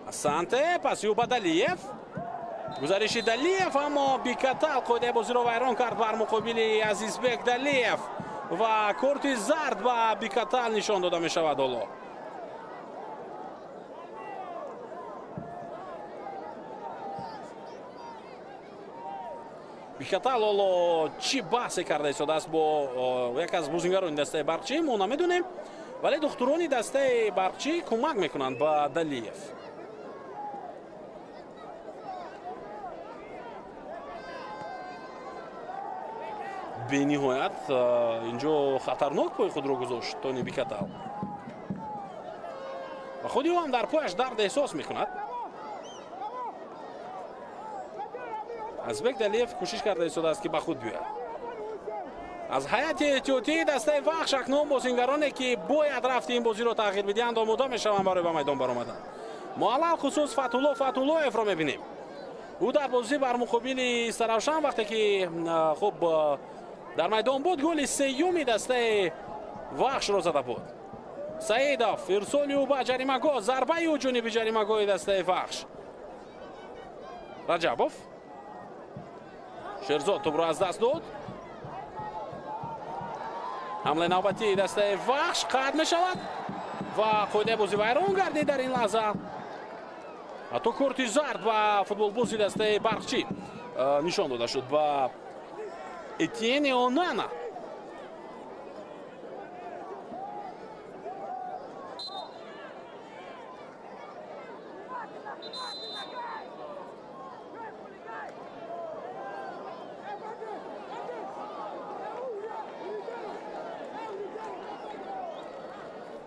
Асанте, паси ӯ ба Далиев, гузариши Далиев, аммо Бикатал қоидаи бозиро вайрон кард бар муқобили Азизбек Далиев ва корти зард ба Бикатал нишон дода мешавад. Ҳоло Бикатал ҳоло чӣ баҳсе карда истодааст бо як аз бозингарони дастаи Барқчӣ мо намедонем, вале духтурони дастаи Барқчӣ кӯмак мекунанд ба Далиев. Бениҳоят инҷо хатарнок пои худро гузошт Тони Бикатал ва худи ӯ ҳам дар пояш дард эҳсос мекунад. Азбек Далиев кӯшиш карда истодааст ки ба худ биёяд. Аз ҳайати эҳтиётии дастаи Вахш акнун бозингароне ки бояд рафти ин бозиро тағйир бидиҳанд омода мешаванд барои ба майдон баромадан. Мо алалхусус Фатҳулло Фатҳуллоевро мебинем. Ӯ дар бозӣ бар муқобили Истаравшан вақте ки хуб дар майдон буд, голи сеюми дастаи Вахшро зада буд. Саидов ирсоли ӯ ба ҷаримагоҳ, зарбаи ӯ ҷониби ҷаримагоҳи дастаи Вахш. Раҷабов Шерзод тӯбро аз даст дод. Ҳамлаи навбатии дастаи Вахш қатъ мешавад ва қоидаи бозӣ вайрон гардид дар ин лаҳза. Ҳатто корти зард ба футболбози дастаи Барқчӣ нишон дода шуд ба Этьене Онана.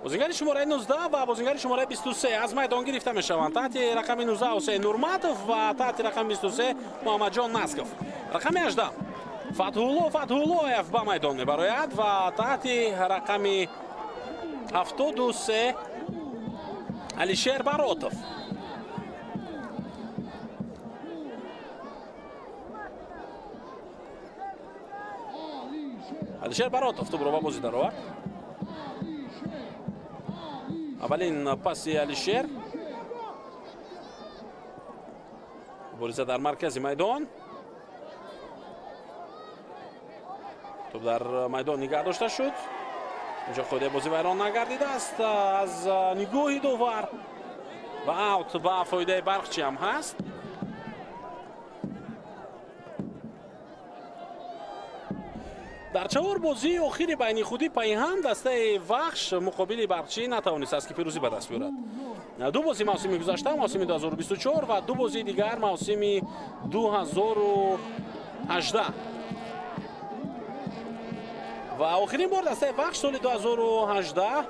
Бозингари шумораи 19 ва бозингари шумораи 23 аз майдон гирифта мешаванд. Таҳти рақами 19 Ҳусейн Нурматов ва таҳти рақами 23 Муҳаммадҷон Насков. Рақами 18 Фатҳулло Фатҳуллоев ба майдон мебарояд ва таҳти рақами 73 Алишер Баротов. Алишер Баротов тӯбро ба бозӣ даровард. Аввалин паси Алишер. Мубориза дар маркази майдон. Тӯб дар майдон нигаҳ дошта шуд. Инҷо қоидаи бозӣ вайрон нагардидааст аз нигоҳи довар ва аут ба фоидаи Барқчӣ ҳам ҳаст. Дар чаҳор бозии охири байни худӣ пайҳам дастаи Вахш муқобили Барқчӣ натавонистааст ки пирӯзӣ ба даст биёрад. Ду бозии мавсими гузашта, мавсими 2024 ва ду бозии дигар мавсими 2018. Ва охирин бор дастаи Вахш соли 2018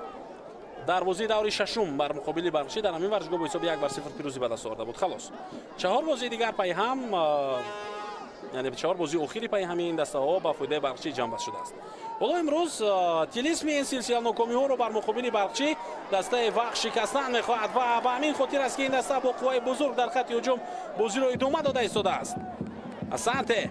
дар бозии даври шашум бар муқобили Барқчӣ дар ҳамин варзишгоҳ бо ҳисоби 1-0 пирӯзӣ ба даст оварда буд. Халос. Чаҳор бозии дигар пайҳам, яъне чаҳор бозии охири пайҳами ин дастаҳо ба фоидаи Барқчӣ ҷамъбаст шудааст. Ҳоло имрӯз тилисми ин силсила нокомиҳоро бар муқобили Барқчӣ дастаи Вахш шикастан мехоҳад ва ба ҳамин хотир аст ки ин даста бо қувваи бузург дар хатти ҳуҷум бозиро идома дода истодааст. Асанте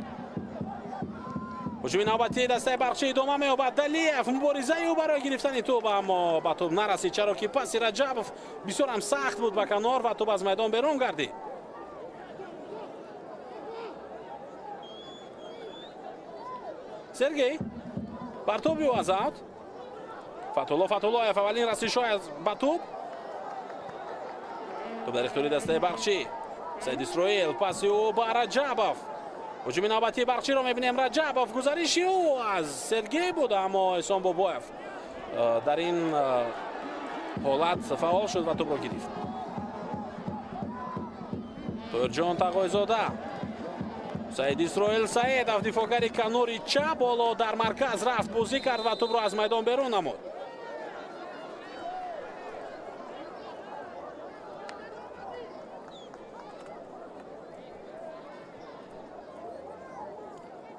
ҳуҷуми навбатии дастаи Барқчӣ идома меёбад. Далиев муборизаи ӯ барои гирифтани тӯб, аммо ба тӯб нарасид, чаро ки паси Раҷабов бисёр ҳам сахт буд ба канор ва тӯб аз майдон берун гардид. Сергей бар тӯби ӯ аз аут. Фатҳулло Фатҳуллоев аввалин расишҳои ба тӯб. Тӯб дар ихтиёри дастаи Барқчӣ. Саид Исроил паси ӯ ба Раҷабов. Ҳуҷуми навбатии Барқчиро мебинем. Раҷабов гузариши ӯ аз Сергей буд, аммо Эҳсон Бобоев дар ин ҳолат фаъол шуд ва тӯбро гирифт. Тоирҷон Тағойзода. Саид Исроил Саидов дифоъгари канори чап ҳоло дар марказ рафт, бозӣ кард ва тӯбро аз майдон берун намуд.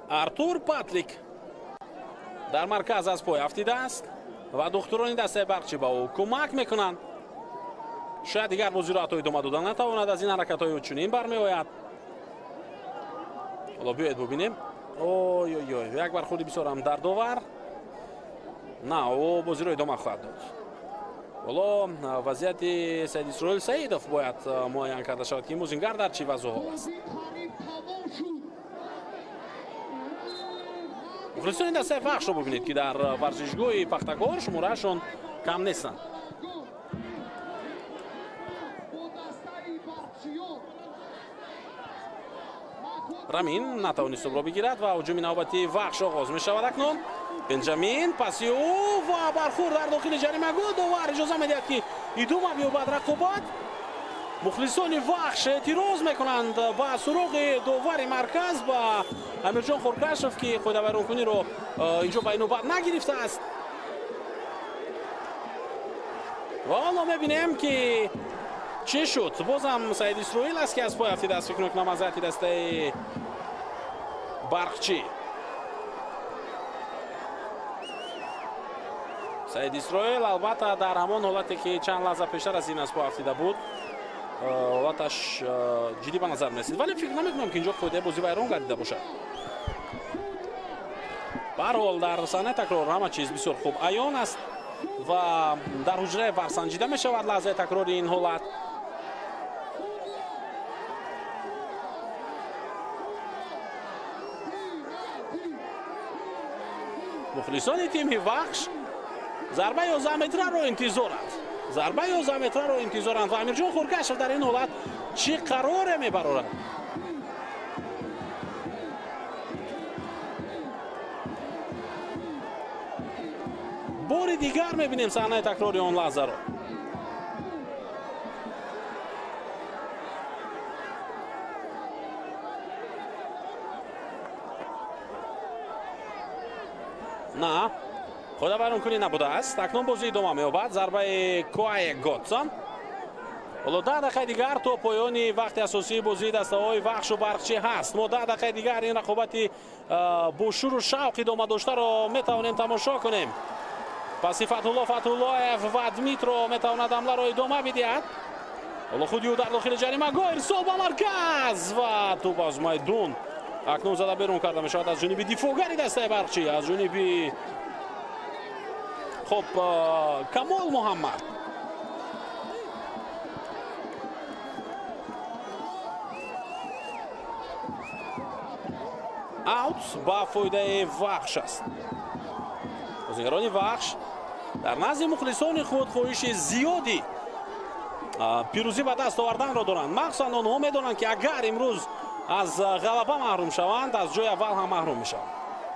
Артур Патрик дар марказ аз пой афтидааст ва духтурони дастаи Барқчӣ ба ӯ кӯмак мекунанд. Шояд дигар бозиро ҳатто идома дода натавонад, аз ин ҳаракатҳои ӯ чунин бармеояд. Ҳоло биёед бубинем. Ой ой ой, як бархӯрди бисёр ҳам дардовар. На, ӯ бозиро идома хоҳад дод. Ҳоло вазъияти Саид Исроил Саидов бояд муайян карда шавад ки ин бозингар дар чӣ вазъу ҳол аст. Мухлисони дастаи Вахшро бубинед ки дар варзишгоҳи Пахтакор шумораашон кам нестанд. Рамин натавонист тӯбро бигирад ва ҳуҷуми навбатии Вахш оғоз мешавад акнун. Бенҷамин паси ӯ ва бархӯрд дар дохили ҷаримагоҳ. Довар иҷоза медиҳад ки идома биёбад рақобат. Мухлисони Вахш эътироз мекунанд ба суроғи довари марказ, ба Амирҷон Хуркашев, ки қоидавайронкуниро инҷо ба инобат нагирифтааст. Ва ҳоло мебинем ки чӣ шуд. Бозам Саид Исроил аст ки аз пой афтидааст, фикр мекунам аз ҳайати дастаи Барқчӣ. Саид Исроил албатта дар ҳамон ҳолате ки чанд лаҳза пештар аз ин аз по афтида буд, ҳолаташ ҷиддӣ ба назар мерасид, вале фикр намекунам ки инҷо қоидаи бозӣ вайрон гардида бошад. Ба ҳар ҳол дар саҳнаи такрор ҳама чиз бисёр хуб аён аст ва дар ҳуҷраи вар санҷида мешавад лаҳзаи такрори ин ҳолат. Мухлисони тими Вахш зарбаи 11 метраро интизоранд. Зарбаи 11 метраро интизоранд ва Амирҷон Хуркашев дар ин ҳолат чӣ қароре мебарорад? Бори дигар мебинем саҳнаи такрори он лаҳзаро. На, худа вайронкунӣ набудааст. Акнун бозӣ идома меёбад. Зарбаи Коае Готсон. Ҳоло 10 дақиқаи дигар то поёни вақти асосии бозии дастаҳои Вахшу Барқчӣ ҳаст. Мо 10 дақиқаи дигар ин рақобати бо шуру шавқ идома доштаро метавонем тамошо кунем. Паси Фатҳулло Фатҳуллоев ва Дмитро метавонад ҳамларо идома бидиҳад. Ҳоло худи ӯ дар дохили ҷаримагоҳ, ирсол ба марказ ва тӯп аз майдон акнун зада берун карда мешавад аз ҷониби дифоъгари дастаи Барқчӣ, аз ҷониби хуб Камол Муҳаммад. Аут ба фоидаи Вахш аст. Бозигарони Вахш дар назди мухлисони худ хоҳиши зиёди пирӯзӣ ба даст оварданро доранд. Махсусан онҳо медонанд, ки агар имрӯз аз ғалаба маҳрум шаванд, аз ҷои аввал ҳам маҳрум мешаванд.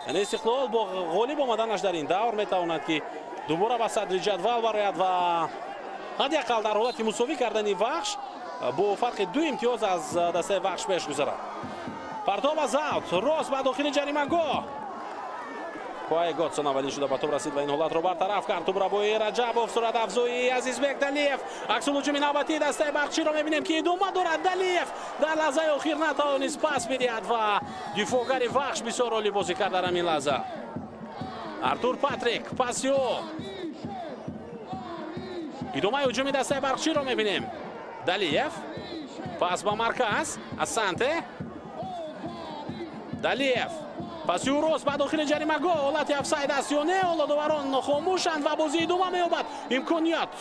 Яъне Истиқлол бо ғолиб омаданаш дар ин давр метавонад, ки дубора ба садри ҷадвал барояд ва ҳадди ақал дар ҳолати мусовӣ кардани Вахш бо фарқи 2 имтиёз аз дастаи Вахш пеш гузарад. Партов аз аут, рост ба дохили ҷаримагоҳ. Коае Готсон аввалин шуда ба тӯб расид ва ин ҳолатро бартараф кард. Тӯбрабои Раҷабов, суратафзои Азизбек Далиев. Аксулҳуҷуми навбатии дастаи Барқчиро мебинем, ки идома дорад. Далиев дар лаҳзаи охир натавонист пас бидиҳад ва дифоъгари Вахш бисёр олӣ бозӣ кард дар ҳамин лаҳза. Артур Патрик паси ӯ. Идомаи ҳуҷуми дастаи Барқчиро мебинем. Далиев пас ба марказ, Асанте. Далиев паси ӯ рост ба дохили ҷаримагоҳ. Ҳолати офсайд аст ё не? Ҳоло доварон хомӯшанд ва бозӣ идома меёбад. Имконият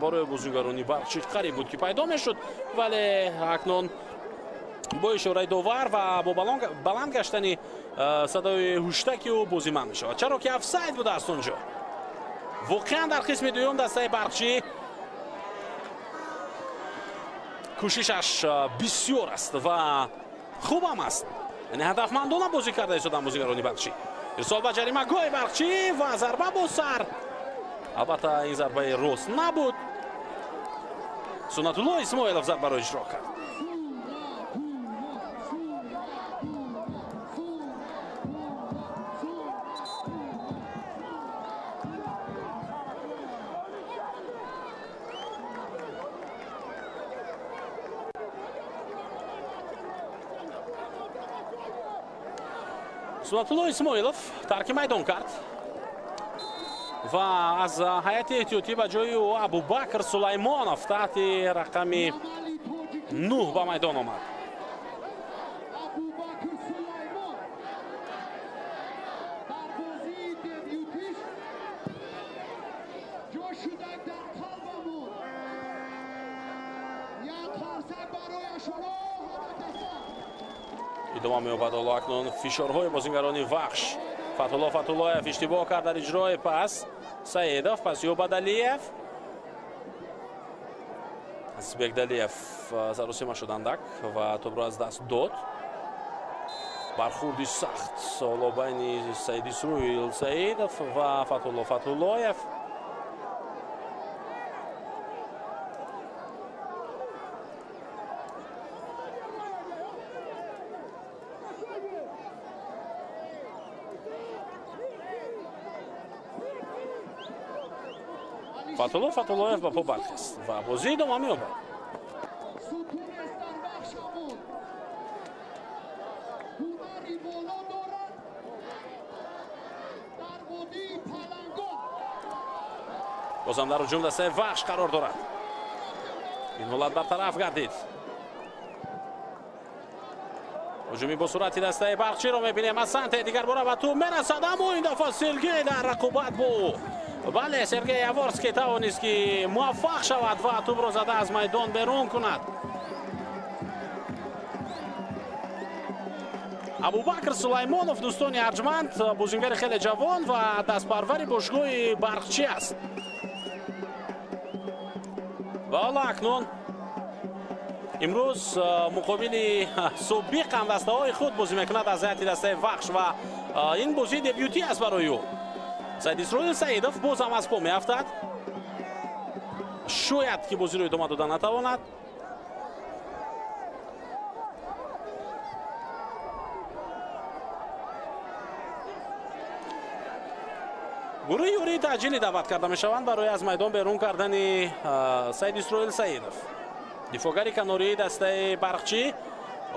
барои бозигарони Барқчӣ қариб буд, ки пайдо мешуд, вале акнун бо ишораи довар ва бо баланд гаштани садои ҳуштаки ӯ бозӣ манъ мешавад, чаро ки офсайд будааст он ҷо. Воқеан дар қисми дуюм дастаи Барқчӣ кӯшишаш бисёр аст ва хубам аст. Яъне ҳадафмандона бозӣ карда истоданд бозигарони Барқчӣ. Ирсол ба ҷаримагоҳи Барқчӣ ва зарба бо сар. Албатта ин зарбаи рост набуд. Суннатулло Исмоилов зарбаро иҷро кард. Суннатулло Исмоилов тарки майдон кард ва аз ҳайати эҳтиётӣ ба ҷои ӯ Абубакр Сулаймонов таҳти рақами 9 ба майдон омад. Идома меёбад ҳоло акнун фишорҳои бозигарони Вахш. Фатҳулло Фатҳуллоев иштибоҳ кард дар иҷрои пас. Саидов паси ӯ ба Далиев. Азизбек Далиев саросима шуд андак ва тӯбро аз даст дод. Бархурди сахт ҳоло байни Саид Исроил Саидов ва Фатҳулло Фатҳуллоев. Фатҳулло Фатҳуллоев ба по бархест ва бозӣ идома меёбад. Бозам дар ҳуҷум дастаи Вахш қарор дорад. Ин ҳолат бартараф гардид. Ҳуҷуми бо суръати дастаи Барқчиро мебинем. Аз самти дигар бора ба тӯб мерасад, аммо ин дафъа Сергей дар рақобат бо бале, Сергей Яворский тавонист ки муваффақ шавад ва тӯбро зада аз майдон берун кунад. Абубакр Сулаймонов, дӯстони арҷманд, бозингари хеле ҷавон ва дастпарвари бошгоҳи Барқчӣ аст. Ва ҳоло акнун имрӯз муқобили собиқ ҳамдастаҳои худ бозӣ мекунад аз ҳайати дастаи Вахш ва ин бозии дебютӣ аст барои ӯ. Саид Исроил Саидов боз ҳам аз по меафтад. Шояд ки бозиро идома дода натавонад. Гурӯҳи ёрии таъҷилӣ даъват карда мешаванд барои аз майдон берун кардани Саид Исроил Саидов. Дифоъгари канории дастаи Барқчӣ.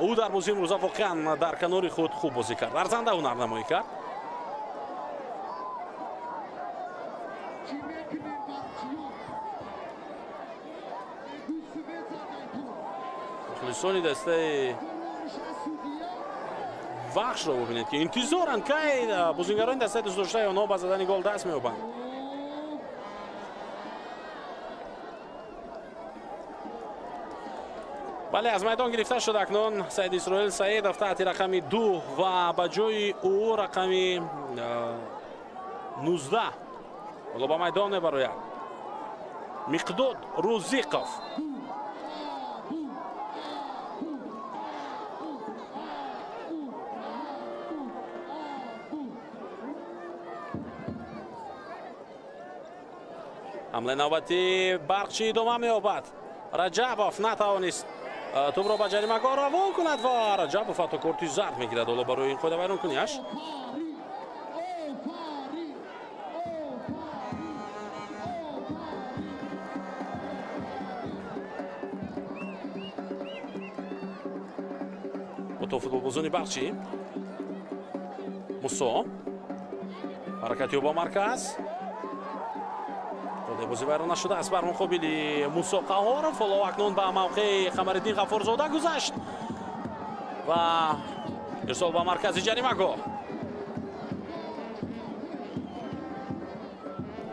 Ӯ дар бозии имрӯза воқеан дар канори худ хуб бозӣ кард, арзанда ҳунарнамоӣ кард. Мухлисони дастаи Вахшро бубинед ки интизоранд, кай бозингарони дастаи дӯстдоштаи онҳо ба задани гол даст меёбанд. Бале, аз майдон гирифта шуд акнун Саид Исроил Саидов таҳти рақами 2 ва ба ҷои ӯ рақами 19 ҳоло ба майдон мебарояд Миқдод Рӯзиқов. Ҳамлаи навбатии Барқчӣ идома меёбад. Раҷабов натавонист тӯбро ба ҷаримагоҳ равон кунад ва Раҷабов ҳатто корти зард мегирад ҳоло барои ин қоидавайронкуниаш. Бо футболбозони Барқчӣ Мусо ҳаракати ӯ ба марказ. Бозӣ вайрон нашудааст бар муқобили Мусо Қаҳоров. Ҳоло акнун ба мавқеи Қамариддин Ғаффорзода гузашт ва ирсол ба маркази ҷаримагоҳ.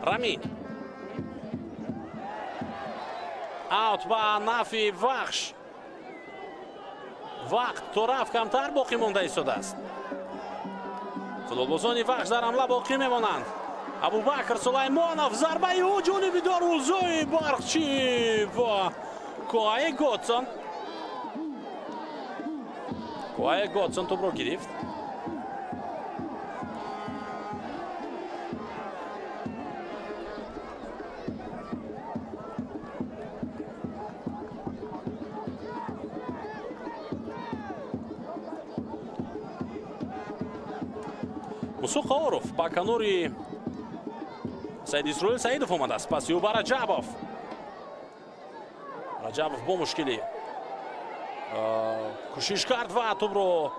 Рамин аут ба нафи Вахш. Вақт то рафт камтар боқӣ монда истодааст. Футболбозони Вахш дар ҳамла боқӣ мемонанд. Абубакр Сулаймонов, зарбаи ӯ ҷониби дарвозаи Барқчӣ ва Коае Готсон. Коае Готсон тӯбро гирифт. Мусо Қаҳоров ба канори Саид Исроил Саидов омадааст. Паси ӯ ба Раҷабов. Раҷабов бо мушкилӣ кӯшиш кард ва тӯбро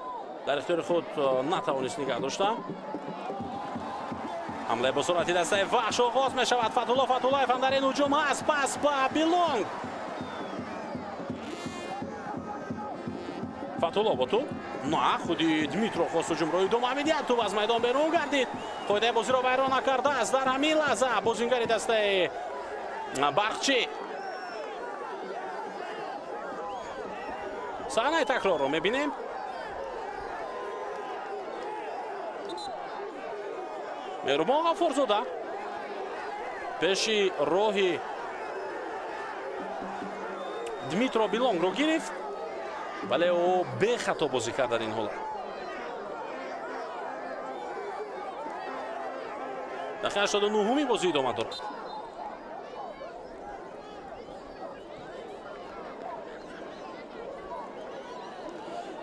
дар ихтиёри худ натавонист нигаҳ дошта. Ҳамлаи бо суръати дастаи Вахш оғоз мешавад. Фатулло Фатуллаев ҳам дар ин ҳуҷум ҳаст. Пас ба Билонг. Фатулло бо тӯб. На, худи Дмитро хост ҳуҷумро идома медиҳад. Тӯб аз майдон берун гардид. Қоидаи бозиро вайрон накардааст дар ҳамин лаҳза бозингари дастаи Барқчӣ. Саҳнаи такрорро мебинем. Меҳрубон Ғаффорзода пеши роҳи Дмитро Билонгро гирифт, вале ӯ бехато бозӣ кард дар ин ҳолат. Дақиқаи 89-уми бозӣ идома дорад.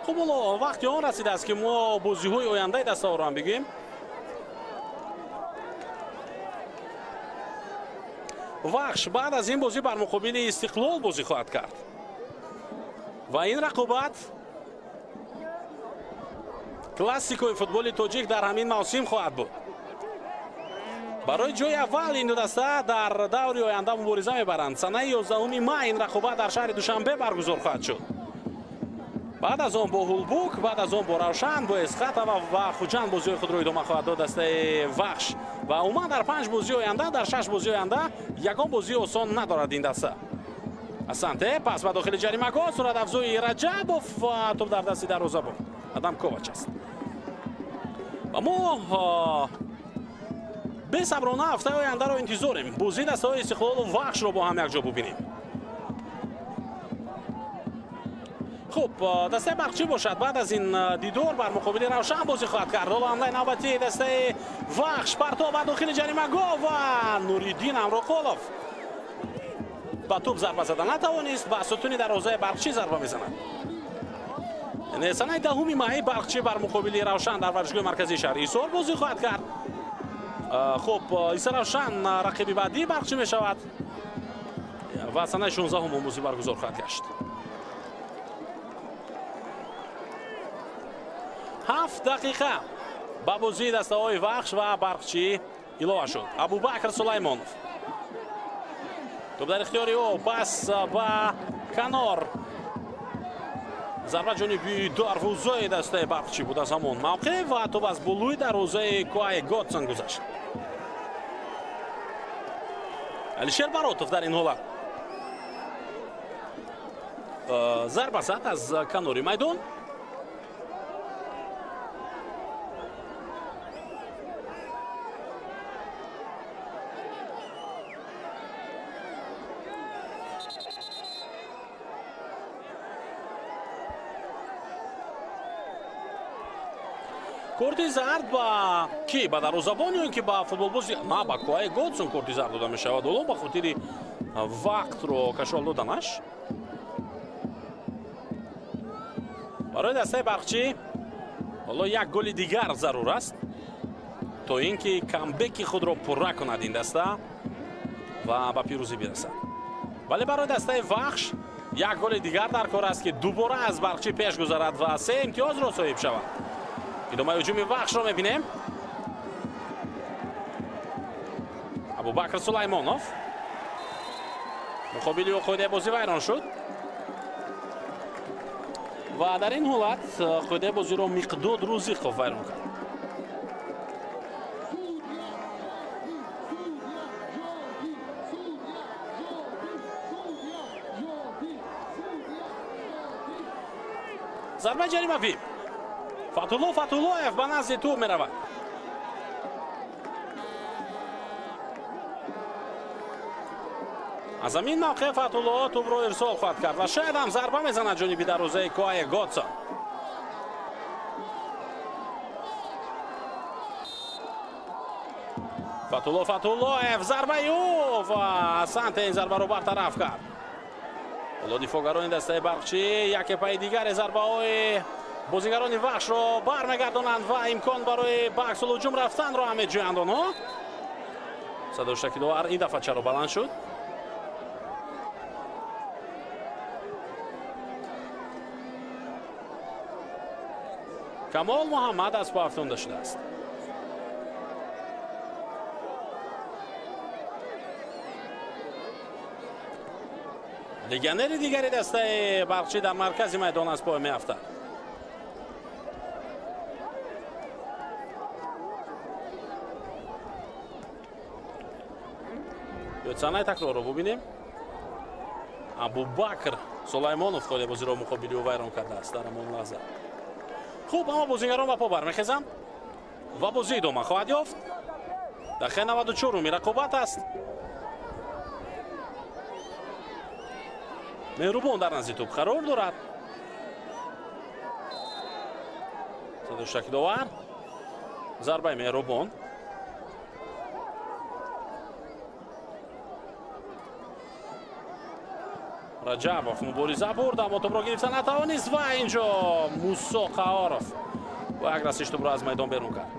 Хуб, ҳоло вақти он расидааст, ки мо бозиҳои ояндаи дастаҳоро ҳам бигӯем. Вахш баъд аз ин бозӣ бар муқобили Истиқлол бозӣ хоҳад кард ва ин рақобат классикои футболи тоҷик дар ҳамин мавсим хоҳад буд. Барои ҷои аввал ин ду даста дар даври оянда мубориза мебаранд. Санаи 11 май ин рақобат дар шаҳри Душанбе баргузор хоҳад шуд. Баъд аз он бо Ҳулбук, баъд аз он бо Равшан, бо Эсхатова ва Хуҷанд бозиҳои худро идома хоҳад дод дастаи Вахш. Ва умуман дар 5 бозии оянда, дар 6 бозии оянда ягон бозии осон надорад ин даста. Асанте пас ба дохили ҷаримагоҳ, сурат афзои Раҷабов ва тӯб дар дасти дарвозабон Адам Ковач аст. Ва мо бесаброна ҳафтаи ояндаро интизорем. Бозии дастаҳои Истиқлолу Вахшро бо ҳам якҷо бубинем. Хуб, дастаи Барқчӣ бошад баъд аз ин дидор бар муқобили Равшан бозӣ хоҳад кард. Ҳоло ҳамлаи навбатии дастаи Вахш, партов ба дохили ҷаримагоҳ ва Нуриддин Амроқулов ба тӯб зарба зада натавонист, ба сутуни дарвозаи Барқчӣ зарба мезанад. Санаи 10 май Барқчӣ бар муқобили Равшан дар варзишгоҳи марказии шаҳри Ҳисор бозӣ хоҳад кард. Хуб, Иса Равшан рақиби баъдии Барқчӣ мешавад ва санаи 16 бозӣ баргузор хоҳад гашт. 7 дақиқа ба бозии дастаҳои Вахш ва Барқчӣ илова шуд. Абубакр Сулаймонов. Тӯб дар ихтиёри ӯ, пас ба канор. Зарба ҷониби дарвозаи дастаи Барқчӣ буд аз ҳамон мавқеъ ва тӯб аз болои дарвозаи Куай Годсон гузашт. Алишер Баротов дар ин ҳолат зарба зад аз канори майдон. Корти зард ба ки? Ба дарвозабон ё ин ки ба футболбози? На, ба Куай Годсон корти зард дода мешавад. Ҳоло ба хотири вақтро кашол доданаш. Барои дастаи Барқчӣ ҳоло як голи дигар зарур аст то ин ки камбеки худро пурра кунад ин даста ва ба пирӯзӣ бирасад. Вале барои дастаи Вахш як голи дигар дар кор аст, ки дубора аз Барқчӣ пеш гузарад ва 3 имтиёзро соҳиб шавад. Идомаи ҳуҷуми Вахшро мебинем. Абубакр Сулаймонов муқобили ӯ қоидаи бозӣ вайрон шуд ва дар ин ҳолат қоидаи бозиро Миқдод Рӯзиқов вайрон кард. Зарбаи ҷаримавӣ. Фатулло Фатуллоев ба назди тӯб меравад. Аз ҳамин мавқеъ Фатулло тӯбро ирсол хоҳад кард ва шояд ҳам зарба мезанад ҷониби дарвозаи Куай Годсон. Фатулло Фатуллоев, зарбаи ӯ ва Асанте ин зарбаро бартараф кард. Ҳоло дифоъгарони дастаи Барқчӣ яке пайи дигаре зарбаҳои бозигарони Вахшро бармегардонанд ва имкон барои ба аксулҳуҷум рафтанро ҳам меҷӯянд онҳо. Садои шакиловар ин дафъа чаро баланд шуд? Камол Муҳаммад аз по афтонда шудааст. Легионери дигари дастаи Барқчӣ дар маркази майдон аз пой меафтад. Санаи такрорро бубинем. Абубакр Сулаймонов қоидаи бозиро муқобили ӯ вайрон кардааст дар ҳамон лаҳза. Хуб, аммо бозигарон ба по бармехезанд ва бозӣ идома хоҳад ёфт. Дақиқаи 94-уми рақобат аст. Меҳрубон дар назди тӯб қарор дорад. Садои шакиловар. Зарбаи Меҳрубон. Раҷабов мубориза бурд, аммо тӯбро гирифта натавонист ва инҷо Мусо Қаҳоров бо як расиш тӯбро аз майдон берун кард.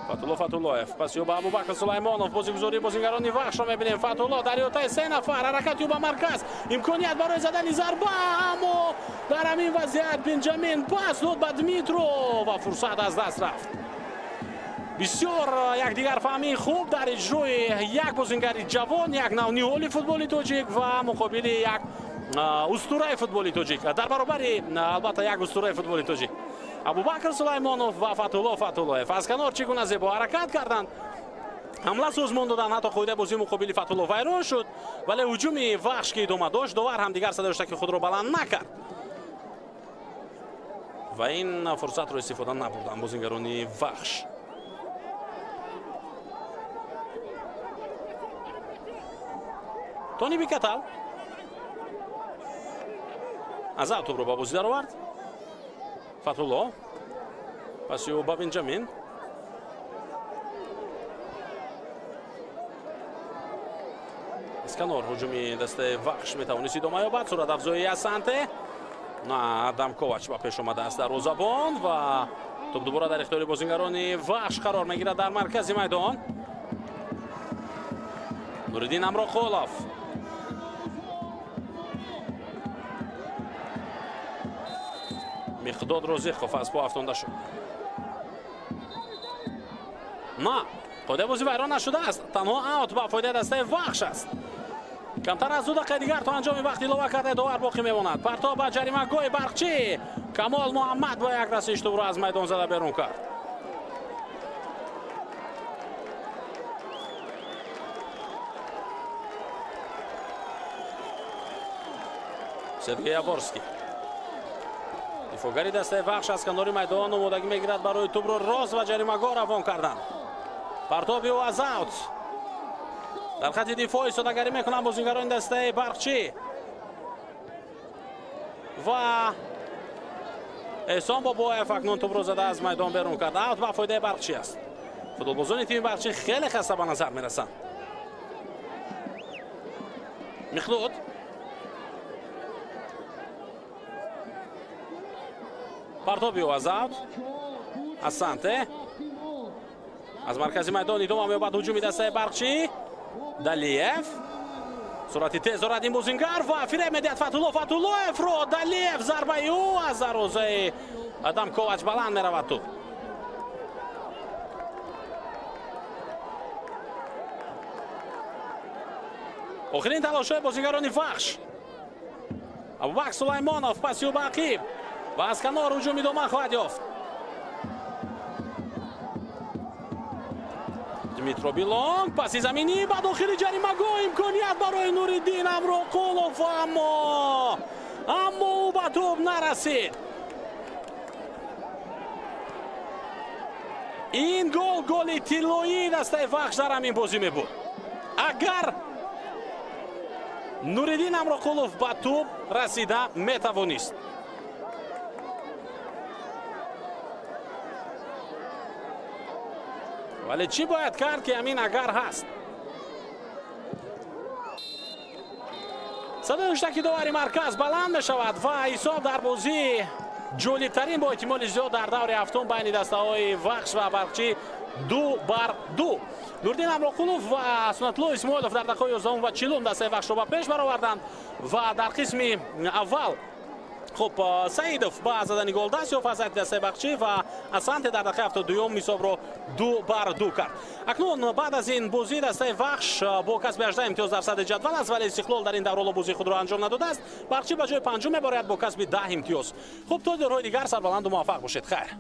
Фатулло Фатуллоев паси ӯ ба Абубакр Сулаймонов. Бозигузории бозигарони Вахшро мебинем. Фатулло дар иҳотаи 3 нафар, ҳаракати ӯ ба марказ, имконият барои задани зарба, аммо дар ҳамин вазъият Бенҷамин пас дод ба Дмитро ва фурсат аз даст рафт. Бисёр якдигарфаҳмии хуб дар иҷрои як бозингари ҷавон, як нав ниҳоли футболи тоҷик ва муқобили як устураи футболи тоҷик. Дар баробари албатта як устураи футболи тоҷик Абубакр Сулаймонов ва Фатулло Фатуллоев аз канор чӣ гуна зебо ҳаракат карданд. Ҳамла созмон доданд, ҳатто қоидаи бозии муқобили Фатулло вайрон шуд, вале ҳуҷуми Вахш ки идома дошт, довар ҳам дигар садои ҳуштаки худро баланд накард ва ин фурсатро истифода набурданд бозингарони Вахш. Тони Бикатал аз ав тӯбро ба бозӣ даровард. Фатулло паси ӯ ба Бенҷамин. Аз канор ҳуҷуми дастаи Вахш метавонист идома ёбад. Суратафзои Асанте. На, Адам Ковач ба пеш омадааст дарвозабон ва тӯб дубора дар ихтиёри бозингарони Вахш қарор мегирад дар маркази майдон. Нуриддин Амроқулов. Миқдод Розиқов аз по афтонда шуд. На, қоидаи бозӣ вайрон нашудааст. Танҳо аут ба фоидаи дастаи Вахш аст. Камтар аз 2 дақиқаи дигар то анҷоми вақти илова кардаи довар боқӣ мемонад. Партоб ба ҷаримагоҳи Барқчӣ. Камол Муҳаммад бо як расиш тӯбро аз майдон зада берун кард. Сергей Яворский. Дифоъгари дастаи Вахш аз канори майдон омодагӣ мегирад барои тӯбро рост ба ҷаримагоҳ равон кардан. Партоби ӯ аз аут. Дар хати дифоъ истодагарӣ мекунанд бозингарони дастаи Барқчӣ ва Эҳсон Бобоев акнун тӯбро зада аз майдон берун кард. Аут ба фоидаи Барқчӣ аст. Футболбозони тими Барқчӣ хеле хаста ба назар мерасанд. Миқдод партоби ӯ аз аут. Асанте аз маркази майдон идома меёбад ҳуҷуми дастаи Барқчӣ. Далиев суръати тез дорад ин бозингар ва фиреб медиҳад Фатулло Фатуллоевро. Далиев зарбаи ӯ аз дарвозаи Адам Ковач баланд меравад тӯб. Охирин талошҳои бозингарони Вахш. Абубакр Сулаймонов паси ӯ ба ақиб ва аз канор ҳуҷум идома хоҳад ёфт. Дмитро Билонг паси заминӣ ба дохили ҷаримагоҳ, имконият барои Нуриддин Амроқулов, аммо ӯ ба тӯб нарасид. Ин гол голи тиллоии дастаи Вахш дар ҳамин бозӣ мебуд. Агар Нуриддин Амроқулов ба тӯб расида метавонист. Вале чӣ бояд кард ки ҳамин агар ҳаст? Садои ҳуштаки довари марказ баланд мешавад ва ҳисоб дар бозии ҷолибтарин бо эҳтимоли зиёд дар даври ҳафтум байни дастаҳои Вахш ва Барқчӣ 2-2. Нуриддин Амроқулов ва Сунатулло Исмоилов дар дақиқаи 11 ва 40 дастаи Вахшро ба пеш бароварданд ва дар қисми аввал хуб Саидов ба задани гол даст ёфт аз дастаи Барқчӣ ва Асанте дар дақиқаи 72 ҳисобро 2-2 кард. Акнун баъд аз ин бозӣ дастаи Вахш бо касби 18 имтиёз дар садри ҷадвал аст, вале Истиқлол дар ин давроло бозии худро анҷом надодааст. Барқчӣ ба ҷои панҷум мебарояд бо касби 10 имтиёз. Хуб, то дидорҳои дигар сарбаланду муваффақ бошед. Хайр.